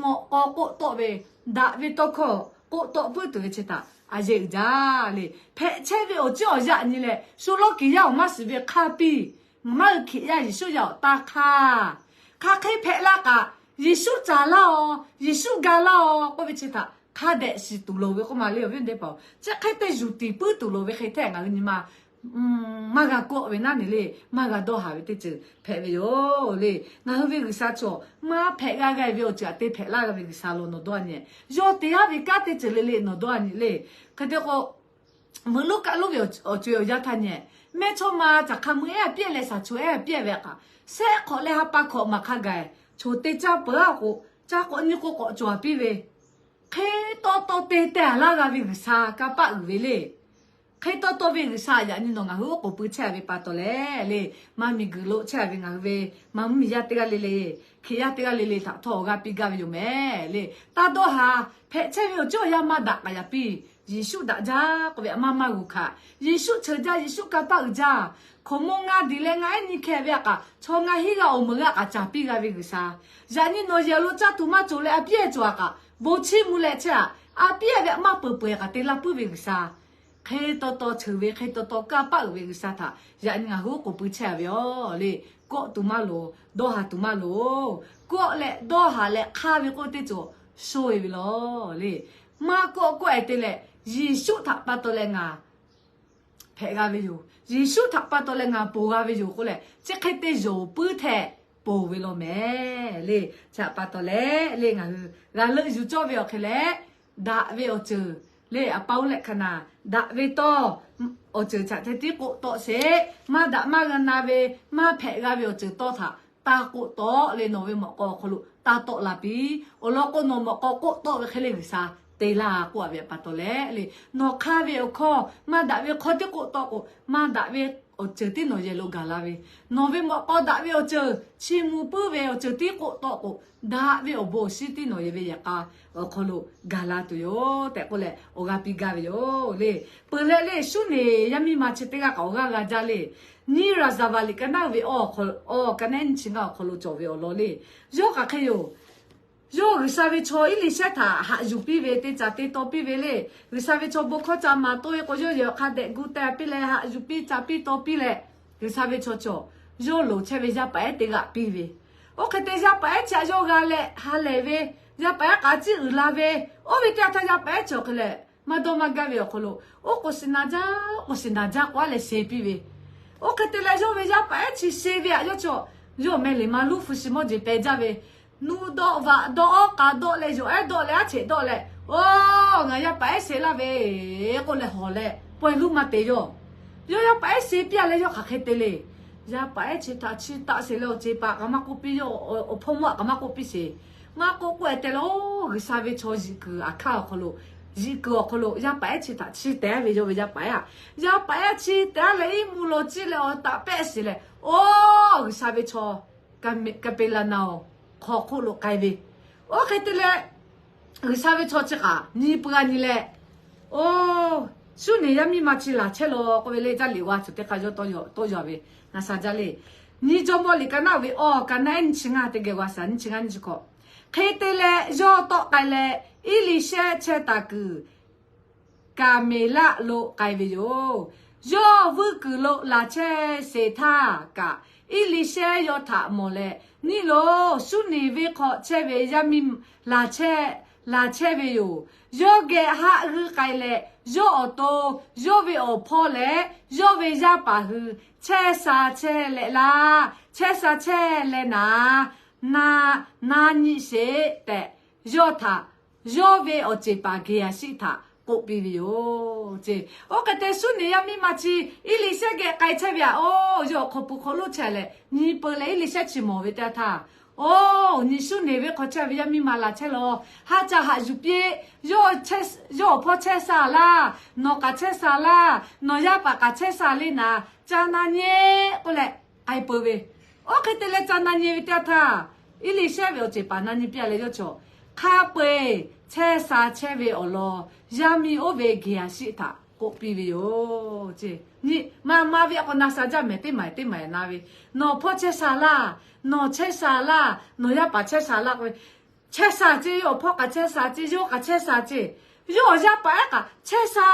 mawꞈ k'aw k'oˆ tawˆ ve, daꞈ ve tawˇ hkawˇ k'oˆ tawˆ puiˉ tuˬ ve chi htaꞈ a yehˬ uiˍ jaˇ le. Hpehꞈ chehˇ ve awˬ ciˉ awˬ yaˇ nyi leh shu lawˇ kiˍ yaˇ awˬ maˇ shiˍ ve hk'a piˇ, maˇ hui Hkriꞈ yaˇ Yeˍsuˆ yaˇ awˬ taˇ hk'aˇ, hk'aˬ hk'e hpehꞈ laˇ kaꞈ, Yeˍsuˆ caˍ laˇ-aw, Yeˍsuˆ ga laˇ-aw k'oˆ ve chi htaꞈ hk'a dehꞈ shiˍ tuˬ loˍ ve k'oˆ ma le, awˬ viˉ teˇ hpaˍ-oˬ. Chi hk'e te yuˬ tiˍ puiˉ tuˬ loˍ ve hk'e hteˇ ngaˬ hui nyi ma maˇ g'a kawˆ ve naˉ ne le, maˇ g'a dawˇ haˍ ve teˇ ceuˬ hpehꞈ ve yoˬ le. Ngaˬ hui ve G'uiˬsha chaw maˇ hpehꞈ g'a g'a ve awˬ ceuˬ aꞈ te hpehꞈ laˇ g'a ve G'uiˬsha lo nawˬ dawˇ-a nyi. Yawˇ te haˉ ve kanˉ teˇ ceuˬ le le nawˬ dawˇ-a nyi le. Hk'e te k'o, meuꞈ lonˉ kaˆ lonˉ ve awˬ co-e awˬ yanˇ htaˇ nyi, mehˇchawˇma caˬ hk'a mui ehˉ a piˇ leh shaˍ co ehˉ a piˇ ve kaꞈ, shehˆ hk'awꞈ leh ha pa hkawꞈ maˬ hk'a gaˬ, choˬ te caˇ peuˬ-a k'o, caˇ k'awꞈ nyi k'o k'awꞈ cawˬ piˇ ve, hk'e taw taw te teh laˇ g'a ve G'uiˬsha kanˇ paˆ uiˍ ve le. Hk'e taw taw ve G'uiˬsha yaꞈ nyi nawˬ ngaˬ hui oˉ k'oˍ pui chehˇ ve pa taw leh le, maˇ miˬguiˬ lo chehˇ ve ngaˬ hui ve maˇ mvuhˇmiˬ yaˇ teˇ g'aˇ le le, Hkriꞈ yaˇ teˇ g'aˇ le le htaꞈ htawˇ awˬ g'aˇ piˇ gaˇ ve yoˬ mehˍ le. Taˇ dawˇ haˍ. Hpehꞈ chehˇ ve awˬ ciˉ awˬ yanˇ maˇ daꞈ k'aꞈ yaꞈ piˇ. Yeˍsuˆ daꞈ jaˇ k'oˆ ve aꞈ maˇ maˇ g'uˬ hkanˍ. Yeˍsuˆ cheuˬ jaˇ, Yeˍsuˆ kanˇ paˆ uiˍ jaˇ. Hkaoˍmonˇ ngaˇ diˬ leh ngaˬ ehˉ nyi hkeh ve a kaꞈ, chaw ngaˇ hinˉ g'aˇ awˬ meuˍ g'aˇ k'aꞈ caˍ piˇ g'a ve G'uiˬsha, yaꞈ nyi nawˬ yehˬ lo caˇ tuˬ maˇ cawˬ leh a piˇ-e cawˬ a kaꞈ, bon chiˇ mvuh leh chehˇ-a. A piˇ-e ve aꞈ maˇ peuˬ peuˬ-e kaꞈ te laˇ puiˉ ve G'uiˬsha, hk'e taw taw cheuˬ ve, hk'e taw taw kanˇ paˆ uiˍ ve G'uiˬsha htaꞈ yaꞈ nyi ngaˬ hui oˉ k'oˍ pui chehˇ ve yoˬ le. Kawˆ tuˬ maˇ loˍ, dawˇ haˍ tuˬ maˇ loˍ. Kawˆ leh dawˇ haˍ leh hk'aˇ ve k'oˆ teˇ cawˬ shoˇ-e ve law le. Maˇ kawˆ kawˆ-e te leh, Yeˍsuˆ htaꞈ pa taw leh ngaˬ hpehꞈ g'a ve yoˬ. Yeˍsuˆ htaꞈ pa taw leh ngaˬ ponˬ g'a ve yoˬ k'oˆ leh, chi hk'e te yonˍ puiˉ htehꞈ ponˬ ve law mehˍ le. Chi htaꞈ pa taw leh le, ngaˬ hui g'a leuˆ yuˬ cawˇ ve awˬ hk'e leh, daꞈ ve awˬ ceuˬ le, a pa oˇ leh hk'a naˬ daꞈ ve tawˇ awˬ ceuˬ htaꞈ ceh tiˉ k'oˆ tawˆ sheˍ. Maˇ daꞈ maˇ g'a na ve, maˇ hpehꞈ g'a ve awˬ ceuˬ tawˇ htaꞈ taˇ k'oˆ tawˆ le. Nawˬ ve mawꞈ k'aw awˬ hk'aw lo taˇ tawˆ la piˇ. Awˬ lawn k'o, nawˬ mawꞈ k'aw k'oˆ tawˆ ve hk'e le G'uiˬsha te laˇ k'oˆ-a ve pa taw leh le, nawˬ hk'aˇ ve awˬ hkawˇ maˇ daꞈ ve hk'aw tiˉ k'oˆ tawˆ k'o, maˇ daꞈ ve awˬ ceuˬ tiˉ nawˬ yehˬ lo gaˬ la ve, nawˬ ve mawꞈ k'aw daꞈ ve awˬ ceuˬ, chiˇ mvuh puiˉ ve awˬ ceuˬ tiˉ k'oˆ tawˆ k'o, daꞈ ve awˬ bon awˬ shinˉ tiˉ nawˬ yehˬ ve yehˬ k'a awˬ hk'aw lo gaˬ la tuˬ yoˬ tehꞈ k'oˆ leh awˬ g'aˇ piˇ gaˇ ve yoˬ le. Peuˬ leh le, Suˉneˍ yaˇ miˇ ma chi teˇ g'aˇ kaꞈ awˬ g'aˇ g'a jaˇ le. Nyi raˍzaˍvaˍliꞈ ka naˉ ve awˬ hk'aw, awˬ ka naˉ nyi chi ngaˇ awˬ hk'aw lo cawˬ ve awˬ lawn le. Yawˇ kaꞈ hk'e yoˬ. Yawˇ G'uiˬsha ve chaw Iˉliˇshehˇ htaꞈ haꞈ yuˬ piˇ ve, te caˍ te taw piˇ ve le. G'uiˬsha ve chaw bon hkawˇ ca maˍ tawˆ-e k'o, yawˇ yehˬ hk'a dehꞈ gu teh piˇ leh, haꞈ yuˬ piˇ ca piˇ taw piˇ leh, G'uiˬsha ve chaw cawˬ yawˇ loˍ chehˇ ve yaˇ paˍ ehˉ teˇ g'aˇ piˇ ve. Oˇ hk'e te yaˇ paˍ ehˉ chi htaꞈ yawˇ g'a leh ha lehˬ ve, yaˇ paˍ ehˉ k'aꞈ ciˇ uiˍ la ve, oˇ ve teˇ yanˇ htaˇ yaˇ paˍ ehˉ chi awˬ hk'e leh maˇ dawˇ maˇ gaˇ ve awˬ hk'aw lo, oˉ k'oˍ shiˍ naˍ jaˇ, oˉ k'oˍ shiˍ naˍ jaˇ k'o a leh sheˍ piˇ ve. Oˇ hk'e te leh yawˇ ve yaˇ paˍ ehˉ chi sheˍ ve htaꞈ yawˇ chi, yawˇ mehˆ liꞈ ma luˇ hpu shi mawˇ jeˬ peh jaˇ ve, nuˇ dawˆ vaꞈ dawˆ, awˉ k'a dawˆ leh, yawˬ ehˉ dawˆ leh, aˉ cheꞈ dawˆ leh, oˇ, ngaˬ yaˇ paˍ ehˉ sheˍ laˇ ve k'oˆ leh hawˬ leh pawehˇ luˇ maˇ te yawˇ. Yawˇ yaˇ paˍ ehˉ sheˍ piˇ a leh yawˇ hk'aˬ hk'e te le. Yaˇ paˍ ehˉ chi htaꞈ chi taˆ sheˍ leh awˬ ceˬ paˍ kaꞈ maˇ k'oˆ piˇ, yawˇ awˬ hpawˇ mawˇ kaꞈ maˇ k'oˆ piˇ sheˍ. Maˇ k'oˆ k'oˆ e te leh, oˇ, G'uiˬsha ve chaw yiꞈ kuiˬ aˬ hkanˇ awˬ hk'aw lo, yiꞈ kuiˬ awˬ hk'aw lo yaˇ paˍ ehˉ chi htaꞈ chiˇ tehˍ ve, yawˇ ve yaˇ paˍ ehˉ, yaˇ paˍ ehˉ chiˇ tehˍ leh iˉ mvuhˇ lo ciˇ leh awˬ taꞈ pehˆ sheˍ leh, oˇ, G'uiˬsha ve chaw Kaˍpeˍlaˍnaˍonˍ hk'aw hk'oˆ lo k'ai ve. Oˇ hk'e te leh, G'uiˬsha ve chaw chi kaꞈ nyi peuˬ a nyi leh, oˇ, Suˉneˍ yaˇ miˇ ma chi laˬ chehˇ law k'oˆ ve le. Caˇ liꞈ g'a cawˬ teˇ hk'a yawˇ tawˇ yaw ve, ngaˬ sha jaˇ le. Nyi Jawˇmawˇ liꞈ ka naˆ ve awˬ ka naˆ ehˉ nyiˇ chi ngaˇ teˇ geh g'a shaˍ, nyiˇ chi ngaˇ nyiˇ chi hkawꞈ. Hk'e te leh yawˇ tawˆ k'ai leh, Eˇliˇshehˇ chehˇ taˍ kuiˬ Kaˍmeˍlaˆ lo k'ai ve yoˬ. Yawˇ vuiˇ kuiˬ lo laˬ chehˇ sheˍ htaˇ kaꞈ, Eˇliˇshehˇ yawˇ htaꞈ mawˬ leh, Nyi loˬ, Suˉneˍ venˇ hk'aw chehˇ ve yaˇ miˇ laˬ chehˇ, laˬ chehˇ ve yoˬ. Yawˇ geh haˆ g'uiˇ k'ai leh, yawˇ awˬ to, yawˇ ve awˬ hpawˇ leh yawˇ ve yaˇ paˍ hui chehˇ sha chehˇ leh laˇ, chehˇ sha chehˇ leh naˍ, na, na nyi sheˍ tehꞈ, yawˇ htaꞈ yawˇ ve awˬ ceˬ paˍ Geˍaˍsiˆ htaꞈ k'oˆ piˇ ve yoˬ ce. Oˇ hk'e te Suˉneˍ yaˇ miˇ ma chi Eˇliˇshehˇ geh k'ai chehˇ ve aꞈ, oˇ, yawˇ awˬ hk'aw pui hk'aw lo chehˇ leh nyi peuˬ leh Eˇliˇshehˇ chi mawˬ ve teˇ yanˇ htaˇ, oˇ, nyi Suˉneˍ venˇ hk'aw chehˇ ve yaˇ miˇ ma laˬ chehˇ law, haˆ ca haꞈ yuˬ piˇ. Yawˇ awˬ hpawˇ chehˇ sha laˇ, nawˬ kaꞈ chehˇ sha laˇ, nawˬ yaˇ paˍ kaꞈ chehˇ sha le naˍ, ca na nyi k'oˆ leh k'ai peuˬ ve. Oˇ hk'e te leh ca na nyi ve teˇ yanˇ htaˇ, Eˇliˇshehˇ ve awˬ ceˬ paˍ na nyi piˇ a leh yawˇ chi hk'a peu-eˬ chehˇ sha chehˇ ve awˬ lawn yaˇ miˇ oˇ ve Geˍaˍsiˆ htaꞈ k'oˆ piˇ ve yoˬ ce. Nyi ma ma ve aꞈ k'o na sha jaˇ mehˍ, teˇ maˬ teˇ maˬ na ve, nawˬ hpawˇ chehˇ sha laˇ, nawˬ chehˇ sha laˇ, nawˬ yaˇ paˍ chehˇ sha laˇ k'oˆ ve, chehˇ sha ce, yawˇ awˬ hpawˇ kaꞈ chehˇ sha ce, yawˇ kaꞈ chehˇ sha ce, yawˇ awˬ yaˇ paˍ ehˉ kaꞈ chehˇ sha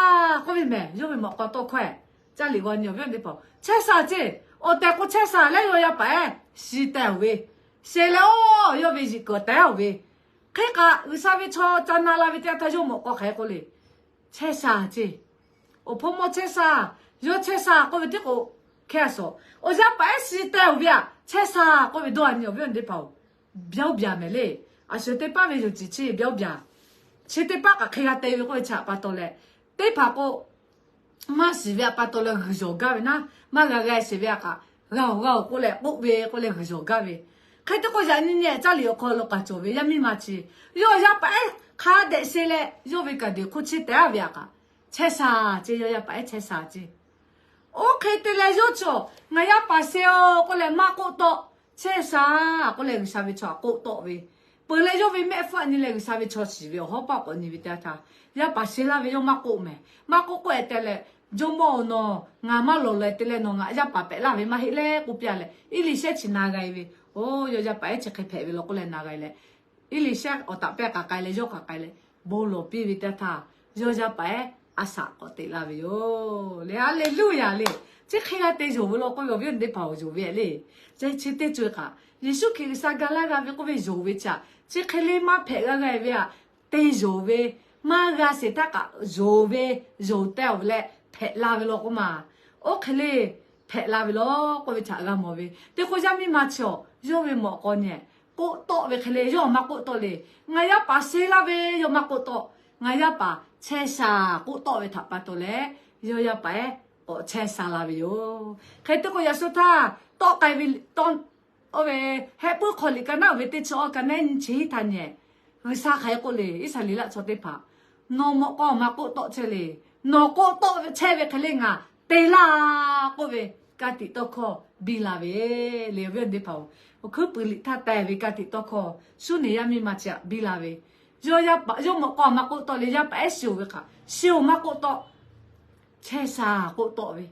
k'oˆ ve mehˍ. Yawˇ ve mawꞈ k'aw tawˇ hkawehˇ, caˇ liꞈ g'a nyi awˬ viˉ awˬ nyi teˇ hpaˍ, chehˇ sha ce, awˬ tehˬ k'o chehˇ sha leh yawˇ yaˇ paˍ ehˉ shiˍ tehˍ oˬ ve, sheˍ leh oˇ yawˇ ve yiꞈ kuiˬ awˬ tehˉ oˬ ve, hk'e kaꞈ G'uiˬsha ve chaw ca na la ve teˇ yanˇ htaˇ yawˇ mawꞈ k'aw hk'aˬ hk'e k'oˆ le, chehˇ sha ce, awˬ hpawˇ mawˇ chehˇ sha, yawˇ chehˇ sha k'oˆ ve tiˉ k'o, hkehˇ a shawˍ, awˬ yaˇ paˍ ehˉ shiˍ tehˍ oˬ ve aꞈ chehˇ sha k'oˆ ve dawˇ a nyi awˬ viˉ awˬ nyi teˇ hpaˍ oˬ, byawˇ byaˬ mehˍ le. A shu teˇ paˉ ve yoˬ ciˍ chi byawˇ byaˬ, chi teˇ paˉ kaꞈ hk'e g'a te ve k'oˆ ve chi htaꞈ pa taw leh, teˇ hpaˍ k'o maˇ shiˍ ve htaꞈ pa taw leh g'uiˬ yawˬ gaˇ ve naˉ, maˇ g'a g'a shiˍ ve htaꞈ kaꞈ g'a oˬ g'a oˬ k'oˆ leh k'oˆ ve k'oˆ leh g'uiˬ yawˬ gaˇ ve. Hk'e te k'o yaꞈ nyi nyi caˇ liꞈ awˬ hk'aw lo k'aꞈ cawˬ ve yaˇ miˇ ma chi, yawˇ yaˇ paˍ ehˉ hk'a dehꞈ sheˍ leh yawˇ ve kaˍ deꞈ hk'oˆ chehˇ tehˍ a ve htaꞈ kaꞈ, chehˇ sha ce, yawˇ yaˇ paˍ ehˉ chehˇ sha ce. Oˇ hk'e te leh yawˇ chaw ngaˬ yaˇ paˍ sheˍ oˬ k'oˆ leh maˇ k'oˆ tawˆ, chehˇ sha k'oˆ leh G'uiˬsha ve chaw htaꞈ k'oˆ tawˆ ve, peuˬ leh yawˇ ve mehˆ hpfuhˇ aꞈ nyi leh G'uiˬsha ve chaw shiˍ ve awˬ hawˉ paˆ k'awꞈ nyi ve teˇ yanˇ htaˇ, yaˇ paˍ sheˍ laˇ ve yawˇ maˇ k'oˆ mehˍ. Maˇ k'oˆ k'oˆ e te leh, Jawˇmawˇ-oˬ, nawˬ ngaˬ maˇ lawˬ leh te leh nawˬ ngaˬ yaˇ paˍ pehꞈ laˇ ve maˇ heˆ leh k'oˆ piˇ a leh, Eˇliˇshehˇ chi na g'a e ve, oˇ, yawˇ yaˇ paˍ ehˉ chi hk'e hpehꞈ ve law k'oˆ leh na g'a e leh, Eˇliˇshehˇ awˬ taꞈ pehˇ k'aꞈ k'ai leh yawˇ k'aꞈ k'ai leh bon lawˬ piˇ ve teˇ yanˇ htaˇ, yawˇ yaˇ paˍ ehˉ a shaꞈ k'awꞈ teꞈ la ve yoˬ le. Haˍleˍluˇyaˬ le. Chi hk'e g'a te yonˍ ve law k'oˆ ve awˬ viˉ awˬ nyi teˇ hpaˍ-oˬ, yonˍ ve le. Chi teˇ co-e kaꞈ Yeˍsuˆ Hkriꞈ G'uiˬsha ga laˇ g'a ve k'oˆ ve yonˍ ve chi aꞈ, chi hk'e le maˇ hpehꞈ g'a g'a ve aꞈ, te yonˍ ve, maˇ g'a sheˍ htaˇ kaꞈ yonˍ ve, yonˍ teh oˬ ve leh hpehꞈ la ve law k'oˆ ma. Oˇ hk'e le hpehꞈ la ve law k'oˆ ve htaꞈ g'a mawˬ ve. Te k'o yaˇ miˇ ma chi awˬ yawˇ ve mawꞈ k'aw nyi k'oˆ tawˆ ve hk'e le, yawˇ maˇ k'oˆ tawˆ le. Ngaˬ yaˇ paˍ sheˍ laˇ ve yawˇ maˇ k'oˆ tawˆ. Ngaˬ yaˇ paˍ chehˇ sha k'oˆ tawˆ ve htaꞈ pa taw leh, yawˇ yaˇ paˍ ehˉ k'awꞈ chehˇ sha la ve yoˬ. Hk'e te k'o yaꞈ shu htaˇ tawˆ k'ai ve, tawˆ, oˇ ve, Heh puiˉ hk'aw liꞈ ka naˉ uiˍ ve teˇ chi awˬ ka naˉ nyiˇ chi hiˉ htaˇ nyi, G'uiˬsha hk'aˬ hk'e k'oˆ le, Iˉsaˍreˍlaˆ chaw teˇ hpaˍ, nawˬ mawꞈ k'aw maˇ k'oˆ tawˆ chehˇ le. Nawˬ k'oˆ tawˆ chehˇ ve hk'e le ngaˬ te laˇ k'oˆ ve, ka tiꞈ tawˇ hkawˇ biˇ la ve le. Awˬ viˉ awˬ nyi teˇ hpaˍ-oˬ, awˬ hkuiˉ puiˍ liꞈ htaˇ teh ve ka tiꞈ tawˇ hkawˇ Suˉneˍ yaˇ miˇ ma chi aꞈ biˇ la ve. Yawˇ yaˇ paˍ, yawˇ mawꞈ k'aw maˇ k'oˆ tawˆ le, yaˇ paˍ ehˉ shiˍ oˬ ve hk'aꞈ, shiˍ oˬ maˇ k'oˆ tawˆ. Chehˇ sha k'oˆ tawˆ ve,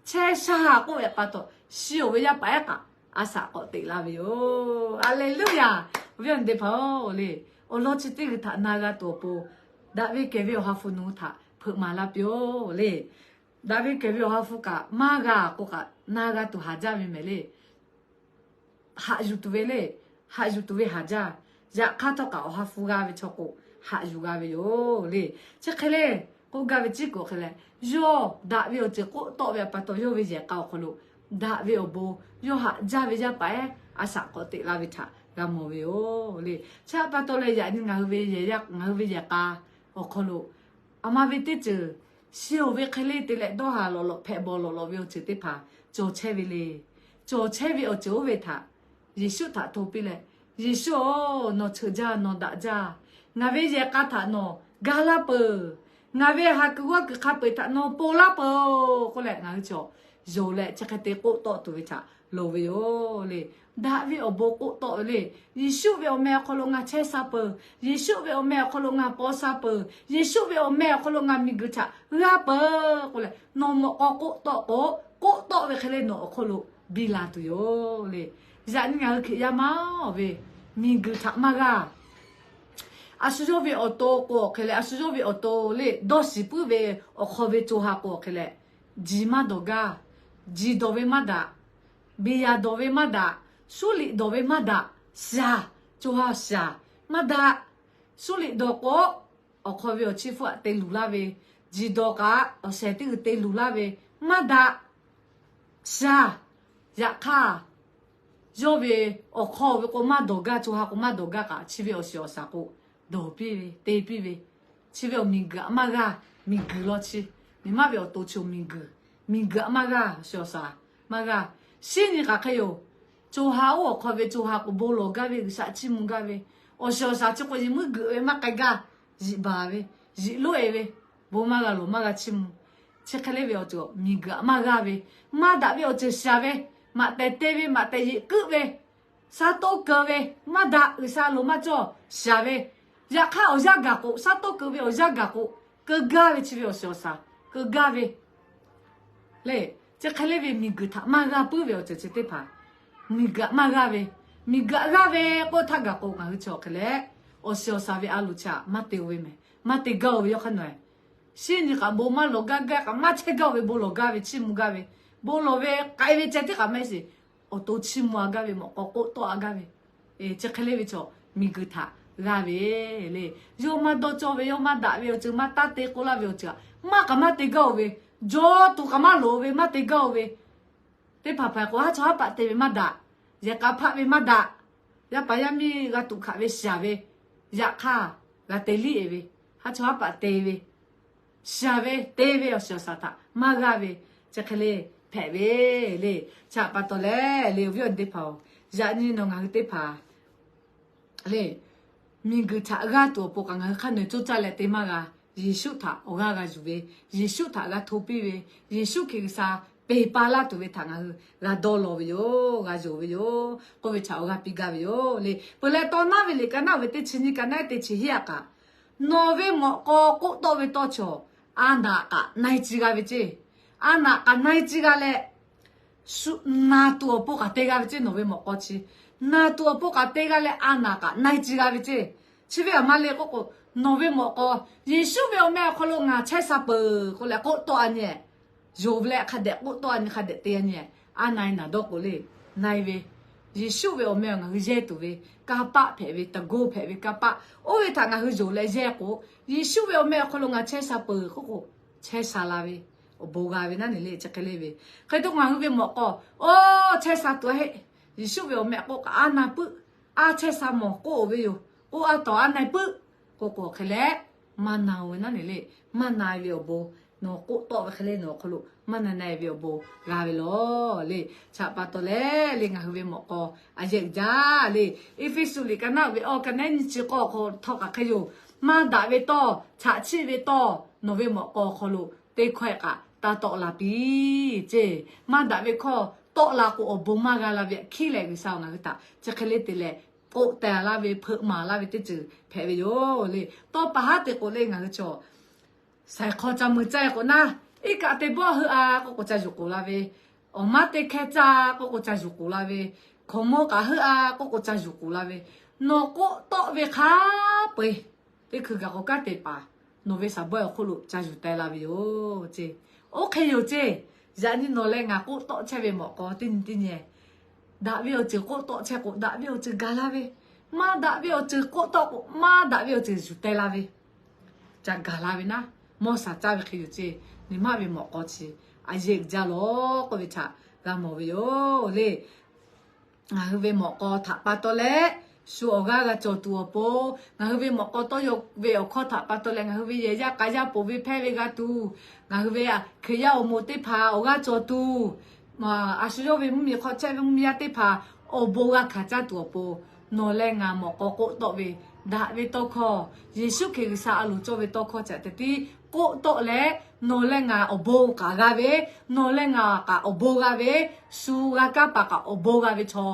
chehˇ sha k'oˆ ve pa taw, shiˍ oˬ ve yaˇ paˍ ehˉ kaꞈ a shaꞈ k'awꞈ teꞈ la ve yoˬ. Haˍleˍluˇyaˬ. Awˬ viˉ awˬ nyi teˇ hpaˍ-oˬ le, awˬ lawn chi teˇ g'uiˬ htaꞈ na g'a tuˬ awˬ pon, daꞈ ve kehˬ ve Awˬ ha hpu nawˬ hui htaꞈ hpeuꞈ maˍ laˇ piˇ-oˬ le. Daꞈ ve kehˬ ve Awˬ ha hpu kaꞈ maˇ g'a k'o kaꞈ na g'a tuˬ haˍ jaˇ ve mehˍ le. haꞈ yuˬ tuˬ ve le. Haꞈ yuˬ tuˬ ve haˍ jaˇ. Yaꞈ hk'aˇ htawˇ kaꞈ awˬ ha hpu g'a ve chaw k'o, haꞈ yuˬ g'a ve yoˬ le. Chi hk'e le, k'oˆ gaˇ ve ciˉ k'o hk'e leh, yawˇ daꞈ ve awˬ ceuˬ k'oˆ tawˆ ve a pa taw, yawˇ ve yehˬ k'a awˬ hk'aw lo daꞈ ve awˬ bon, yawˇ haꞈ jaˇ ve yaˇ paˍ ehˉ a shaꞈ k'awꞈ teꞈ la ve htaꞈ g'a mawˬ ve yoˬ le. Chi a pa taw leh yaꞈ nyi ngaˬ hui ve yehˬ yaˇ, ngaˬ hui ve yehˬ k'a awˬ hk'aw lo, aˬ ma ve teˇ ceuˬ, shi awˬ ve hk'e le te leh dawˇ haˍ lawꞈ lawꞈ hpehꞈ bawˬ lawꞈ lawꞈ ve awˬ ceuˬ teˇ hpaˍ cawˬ chehˇ ve le. Cawˬ chehˇ ve awˬ ceuˬ oˇ ve htaꞈ Yeˍsuˆ htaꞈ hto piˇ leh, Yeˍsuˆ-oˬ, nawˬ cheuꞈ jaˇ, nawˬ daꞈ jaˇ. Ngaˬ ve yehˬ k'a htaꞈ nawˬ ga laˇ peuˬ. Ngaˬ ve haˍ kuiˬ g'awˇ kuiˬ hk'a peu-eˬ htaꞈ nawˬ ponˬ laˇ peuˬ k'oˆ leh, ngaˬ hui chaw yonˍ leh chi hk'e te k'oˆ tawˆ tuˬ ve htaꞈ loˍ ve yoˬ le. Daꞈ ve awˬ bon k'oˆ tawˆ ve le. Yeˍsuˆ ve awˬ meh awˬ hk'aw lo ngaˬ chehˇ sha peuˬ. Yeˍsuˆ ve awˬ meh awˬ hk'aw lo ngaˬ paw sha peuˬ. Yeˍsuˆ ve awˬ meh awˬ hk'aw lo ngaˬ miˬguiˬ htaꞈ g'aˇ peuˬ k'oˆ leh, nawˬ mawꞈ k'aw k'oˆ tawˆ k'o, k'oˆ tawˆ ve hk'e le nawˬ awˬ hk'aw lo biˇ la tuˬ yoˬ le. Yaꞈ nyi ngaˬ hui Hkriꞈ yaˇ maˇ ve miˬguiˬ htaꞈ maˇ g'aˇ. A shu yawˇ ve awˬ to k'o awˬ hk'e leh, a shu yawˇ ve awˬ to le dawˇ shiˍ puiˉ ve awˬ hk'aw ve co ha k'o awˬ hk'e leh, jiˬ maˇ dawˬ gaˇ. Jiˬ dawˬ ve maˇ daꞈ. Biˬ yaˍ dawˬ ve maˇ daꞈ. Suˉ liꞈ dawˬ ve maˇ daꞈ. Shaˍ, co ha shaˍ maˇ daꞈ. Suˉ liꞈ dawˬ k'o, awˬ hk'aw ve awˬ chi hpfuhˇ aꞈ te luˬ laˇ ve, jiˬ dawˬ kaꞈ awˬ shehˍ teˇ g'uiˬ te luˬ laˇ ve maˇ daꞈ. Shaˍ, yaꞈ hk'aˇ yawˇ ve awˬ hk'aw ve k'o maˇ dawˬ gaˇ, co ha k'o maˇ dawˬ gaˇ kaꞈ, chi ve awˬ shiˍ awˬ shaˍ k'o dawˬ piˇ ve, te piˇ ve, chi ve awˬ miˬguiˬ aꞈ maˇ g'aˇ. Miˬguiˬ law chi, miˬ maˇ ve awˬ to chi awˬ miˬguiˬ, miˬguiˬ aꞈ maˇ g'aˇ, awˬ shiˍ awˬ shaˍ maˇ g'aˇ. Shiˉ nyi k'aꞈ hk'e yoˬ. Co ha oˇ awˬ hk'aw ve co ha k'o bon lawˬ gaˇ ve, G'uiˬsha chiˇ mvuh gaˇ ve, awˬ shiˍ awˬ shaˍ chi k'o yehˬ muiˉ geuꞈ ve maˇ k'ai gaˇ, yiꞈ baˬ ve, yiꞈ loˉ-e ve, bon maˇ g'a lawˬ maˇ g'a chiˇ mvuh. Chi hk'e le ve awˬ ceuˬ miˬguiˬ aꞈ maˇ g'aˇ ve, maˇ daꞈ ve awˬ ceuˬ shaˍ ve, maꞈ tehˬ te ve, maꞈ tehˬ yeꞈ kuˆ ve, shaˉ toˉ keu ve, maˇ daꞈ, G'uiˬsha loˍ maˇ cawˇ, shaˍ ve. Yaꞈ hk'aˇ awˬ yanˇ gaˬ k'o, shaˉ toˉ keu ve awˬ yanˇ gaˬ k'o, keu gaˇ ve chi ve awˬ shiˍ awˬ shaˍ keu gaˇ ve le. Chi hk'e le ve miˬguiˬ htaꞈ maˇ g'aˇ puiˉ ve awˬ ceuˬ chi teˇ hpaˍ, miˬguiˬ aꞈ maˇ g'aˇ ve, miˬguiˬ aꞈ g'aˇ ve k'oˆ htaˇ gaˬ k'o, ngaˬ hui chi awˬ hk'e leh awˬ shiˍ awˬ shaˍ ve a loˍ chi aꞈ maˇ te-o ve mehˬ. Maˇ te gaˇ-o ve yawˇ hk'aˇ nawˬ-e, shiˉ nyi k'aꞈ bon maˇ lawˬ gaˇ gaˇ kaꞈ maˇ chehˇ gaˇ-o ve, bon lawˬ gaˇ ve, chiˇ mvuh gaˇ ve, bon lawˬ ve k'ai ve ceh tiˉ kaꞈ maˇ heˆ sheˍ. Awˬ to chiˇ mvuh-a gaˇ ve, mawꞈ k'aw k'oˆ tawˆ-a gaˇ ve, chi hk'e le ve chaw miˬguiˬ htaꞈ g'aˇ ve le. Yawˇ maˇ dawˇ cawˇ ve, yawˇ maˇ daꞈ ve awˬ ceuˬ, maˇ taˇ te k'oˆ laˇ ve awˬ ceuˬ aꞈ maˇ k'aꞈ maˇ te gaˇ-o ve, jaw tuˬ k'aꞈ maˇ loˍ ve, maˇ te gaˇ-o ve, teˇ hpaˍ hpaˍ k'o haˉ chawˇ haˉ paˆ te ve maˇ daꞈ, yehˬ k'a hpaˆ ve maˇ daꞈ, yaˇ paˍ yaˇ miˇ g'a tuꞈ hkanˍ ve shaˍ ve, yaꞈ hk'aˇ g'a te liˇ-e ve, haˉ chawˇ haˉ paˆ te ve, shaˍ ve te ve awˬ shiˍ awˬ shaˍ htaꞈ maˇ g'aˇ ve, chi hk'e le hpehꞈ ve le. Chi aꞈ pa taw leh le, awˬ viˉ awˬ nyi teˇ hpaˍ-oˬ, yaꞈ nyi nawˬ ngaˬ hui teˇ hpaˍ le, miˬguiˬ htaꞈ g'aˇ tuˬ awˬ pon kaꞈ ngaˬ hui hk'aˇ nawˬ-e coˇ caˇ leh te maˇ g'a. Yeˍsuˆ htaꞈ awˬ g'aˇ g'a yuˬ ve, Yeˍsuˆ htaꞈ g'a hto piˇ ve, Yeˍsuˆ Hkriꞈ G'uiˬsha peˬ pa laˇ tuˬ ve htaꞈ ngaˬ hui g'a dawˇ law ve yoˬ, g'a yonˍ ve yoˬ k'oˆ ve htaꞈ awˬ g'aˇ piˇ gaˇ ve yoˬ le. Peuˬ leh, tawˇ naˉ ve liꞈ ka naˉ ve teˇ chi nyiˇ ka naˉ teˇ chi hiˉ aꞈ kaꞈ, nawˬ ve mawꞈ k'aw k'oˆ tawˆ ve tawˇ chaw, a naꞈ kaꞈ na-e ci g'a ve ceˇ. A naꞈ kaꞈ na-e ci g'a leh, na tuˬ awˬ pon kaꞈ te g'a ve ceˇ. Nawˬ ve mawꞈ k'aw chi na tuˬ awˬ pon kaꞈ te g'a leh, a naꞈ kaꞈ na-e ci g'a ve ceˇ. Chi ve aˬ ma le k'oˆ k'o, nawˬ ve mawꞈ k'aw Yeˍsuˆ ve awˬ meh awˬ hk'aw lo ngaˬ chehˇ sha peuˬ k'oˆ leh k'oˆ tawˆ-a nyi-e, yonˍ ve leh hk'a dehꞈ k'oˆ tawˆ-a nyi, hk'a dehꞈ te-a nyi-e, a na-e naˬ dawˇ k'o le, na-e ve, Yeˍsuˆ ve awˬ meh ngaˬ hui yehˇ tuˬ ve kanˇ paˆ hpehꞈ ve, taˍ goˇ hpehꞈ ve kanˇ paˆ, oˇ ve htaꞈ ngaˬ hui yonˍ leh yehˇ k'o, Yeˍsuˆ ve awˬ meh awˬ hk'aw lo ngaˬ chehˇ sha peuˬ k'oˆ k'o, chehˇ sha la ve awˬ bon g'a ve naˉ neˬ le. Chi hk'e le ve, hk'e te k'o ngaˬ hui ve mawꞈ k'aw, oˇ chehˇ sha tuˬ-a heˆ, Yeˍsuˆ ve awˬ meh k'oˆ kaꞈ a na puiˉ, a chehˇ sha mawˬ k'oˆ-o ve yoˬ. K'oˆ a tawˍ a na-e puiˉ k'oˆ k'o, hk'e leh maˇ na-o ve naˉ neˬ le. Maˇ na-e ve awˬ bon nawˬ k'oˆ tawˆ ve hk'e le nawˬ awˬ hk'aw lo maˇ na na-e ve awˬ bon g'a ve lawˬ le. Chi aꞈ pa taw leh le, ngaˬ hui ve mawꞈ k'aw a yehˇ uiˍ jaˇ le. Eˇfeˇsuꞈ liꞈ ka naˉ ve awˬ ka naˉ nyi chi k'awˇ hk'aw htawˇ kaꞈ hk'e yoˬ. Maˇ daꞈ ve tawˇ, chaꞈ chiˆ ve tawˇ nawˬ ve mawꞈ k'aw awˬ hk'aw lo teˇ hkawehˇ kaꞈ taˇ tawˆ la piˇ ceˇ. Maˇ daꞈ ve hkawˇ tawˆ la k'o, awˬ bon maˇ g'a la ve hkiˉ leh G'uiˬsha-oˬ, ngaˬ hui htaꞈ chi hk'e le te leh k'oˆ teh laˇ ve, hpeuꞈ maˍ laˇ ve teˇ ceuˬ hpehꞈ ve yoˬ le. Tawˇ pa haˉ te k'o le, ngaˬ hui chaw saiˍ hk'aw ca mui caˇ k'o naˉ, iˉ kaˆ teˇ bawˆ heuˆ-a k'oˆ k'o ca yuˬ k'oˍ la ve, awˬ maˉ teˇ hkehˇ caˇ k'oˆ k'o ca yuˬ k'oˍ la ve, hkaoˍmonˇ k'aꞈ heuˆ-a k'oˆ k'o ca yuˬ k'oˍ la ve, nawˬ k'oˆ tawˆ ve hk'a peu-eˬ teˇ hkui gaˬ k'o kanˉ te paˍ nawˬ ve saˍ bawehˇ awˬ hk'oˆ lo ca yuˬ teh la ve yoˬ ceˇ. Oˇ hk'e yoˬ ceˇ. Yaꞈ nyi nawˬ leh ngaˬ k'oˆ tawˆ chehˇ ve mawꞈ k'aw teˇ nyi teˇ nyi Daꞈ ve awˬ ceuˬ k'oˆ tawˆ chehˇ k'o, daꞈ ve awˬ ceuˬ gaˬ la ve. Maˇ daꞈ ve awˬ ceuˬ k'oˆ tawˆ k'o, maˇ daꞈ ve awˬ ceuˬ yuˬ teh la ve. Ca gaˬ la ve naˉ, mawˇ shaˍ caˇ ve hk'e yoˬ ceˇ. Nyi maˇ ve mawꞈ k'aw chi a yeˇ uiˍ jaˇ lawˬ k'oˆ ve htaꞈ g'a mawˬ ve yoˬ le. Ngaˬ hui ve mawꞈ k'aw htaꞈ pa taw leh, shu awˬ g'aˇ g'a cawˬ tuˬ awˬ pon, ngaˬ hui ve mawꞈ k'aw tawˇ yaw ve awˬ hkawˇ htaꞈ pa taw leh, ngaˬ hui ve yehˬ yaˇ k'a yaˇ poˬ ve hpehˇ ve g'a tuˬ, ngaˬ hui ve Hkriꞈ yaˇ awˬ moˍ teˇ hpaˍ awˬ g'aˇ cawˬ tuˬ, a shu yawˇ ve mvuhˇmiˬ hk'aw chehˇ ve mvuhˇmiˬ yaˇ teˇ hpaˍ awˬ bon g'a hkanˍ caˇ tuˬ awˬ pon, nawˬ leh ngaˬ mawꞈ k'aw k'oˆ tawˆ ve daꞈ ve tawˇ hkawˇ, Yeˍsuˆ Hkriꞈ G'uiˬsha a loˍ cawˇ ve tawˇ hkawˇ chi htaꞈ te tiˉ k'oˆ tawˆ leh, nawˬ leh ngaˬ awˬ bon kaꞈ g'a ve, nawˬ leh ngaˬ kaꞈ awˬ bon g'a ve, shu g'a kaˇ paˍ kaꞈ awˬ bon g'a ve chaw,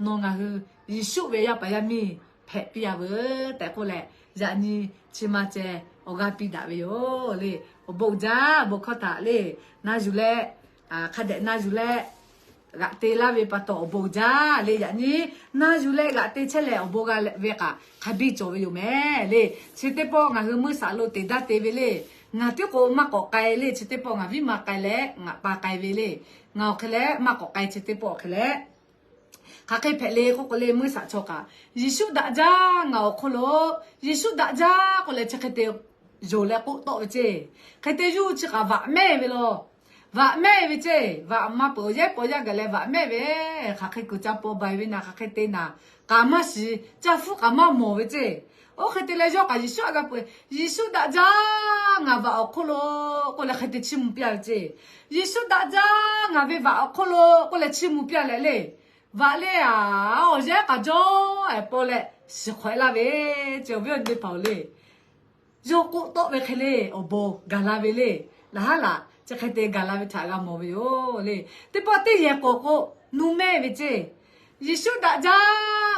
nawˬ ngaˬ hui Yeˍsuˆ ve yaˇ paˍ yaˇ miˇ hpehꞈ piˇ a veuˬ tehꞈ k'oˆ leh, yaꞈ nyi chi ma ceh awˬ g'aˇ piˇ daꞈ ve yoˬ le. Awˬ bon uiˍ jaˇ, bon hkawˇ htaꞈ le, na yuˬ leh, hk'a dehꞈ na yuˬ leh g'aꞈ te laˇ ve pa taw awˬ bon uiˍ jaˇ le. Yaꞈ nyi na yuˬ leh g'aꞈ te chehˇ leh awˬ bon g'a ve kaꞈ hk'a biˇ cawˬ ve yoˬ mehˍ le. Chi teˇ pawˆ ngaˬ hui meuˇ shaˍ lo teꞈ daˇ te ve le. Ngaˬ tiˉ k'o maˇ k'awꞈ k'ai le. Chi teˇ pawˆ ngaˬ viˉ ma k'ai leh ngaˬ pa k'ai ve le. Ngaˬ awˬ hk'e leh maˇ k'awꞈ k'ai, chi teˇ pawˆ awˬ hk'e leh hk'aˬ hk'e hpehꞈ le k'oˆ k'o le, meuˇ shaˍ chaw kaꞈ Yeˍsuˆ daꞈ jaˇ ngaˬ awˬ hk'oˆ lo, Yeˍsuˆ daꞈ jaˇ k'oˆ leh chi hk'e te yonˍ leh k'oˆ tawˆ ve ceˇ. Hk'e te yuˇ chi kaꞈ vaꞈ mehˇ ve law. Vaꞈ mehˇ ve ceˇ. Vaꞈ maˇ peuˬ awˬ yehˉ paw yaˇ gaˬ leh vaꞈ mehˇ ve, hk'aˬ hk'e kuiˬ ca paw bai ve naˍ, hk'aˬ hk'e te naˍ, k'aꞈ maˇ shiˍ, caˇ hpfuhˇ k'aꞈ maˇ mawˬ ve ceˇ. Oˇ hk'e te leh yawˇ kaꞈ Yeˍsuˆ aꞈ g'a peu-eˬ, Yeˍsuˆ daꞈ jaˇ ngaˬ vaꞈ awˬ hk'oˆ lo k'oˆ leh hk'e te chiˇ mvuh piˇ a ve ceˇ. Yeˍsuˆ daꞈ jaˇ ngaˬ ve vaꞈ awˬ hk'oˆ lo k'oˆ leh chiˇ mvuh piˇ a leh le. Vaꞈ le a, awˬ yehˉ k'aꞈ jawˇ ehˍ paw leh shiˍ hk'awꞈ e laˇ ve ceˇ. Awˬ viˉ awˬ nyi teˇ hpaˍ-oˬ le, yawˇ k'oˆ tawˆ ve hk'e le awˬ bon gaˬ la ve le. Laˬ haˉ laˬ chi hk'e te gaˬ la ve htaꞈ g'a mawˬ ve yoˬ le. Teˇ pawˆ teˇ yehˬ k'awꞈ k'o, nuˇ mehˇ ve ceˇ. Yeˍsuˆ daꞈ jaˇ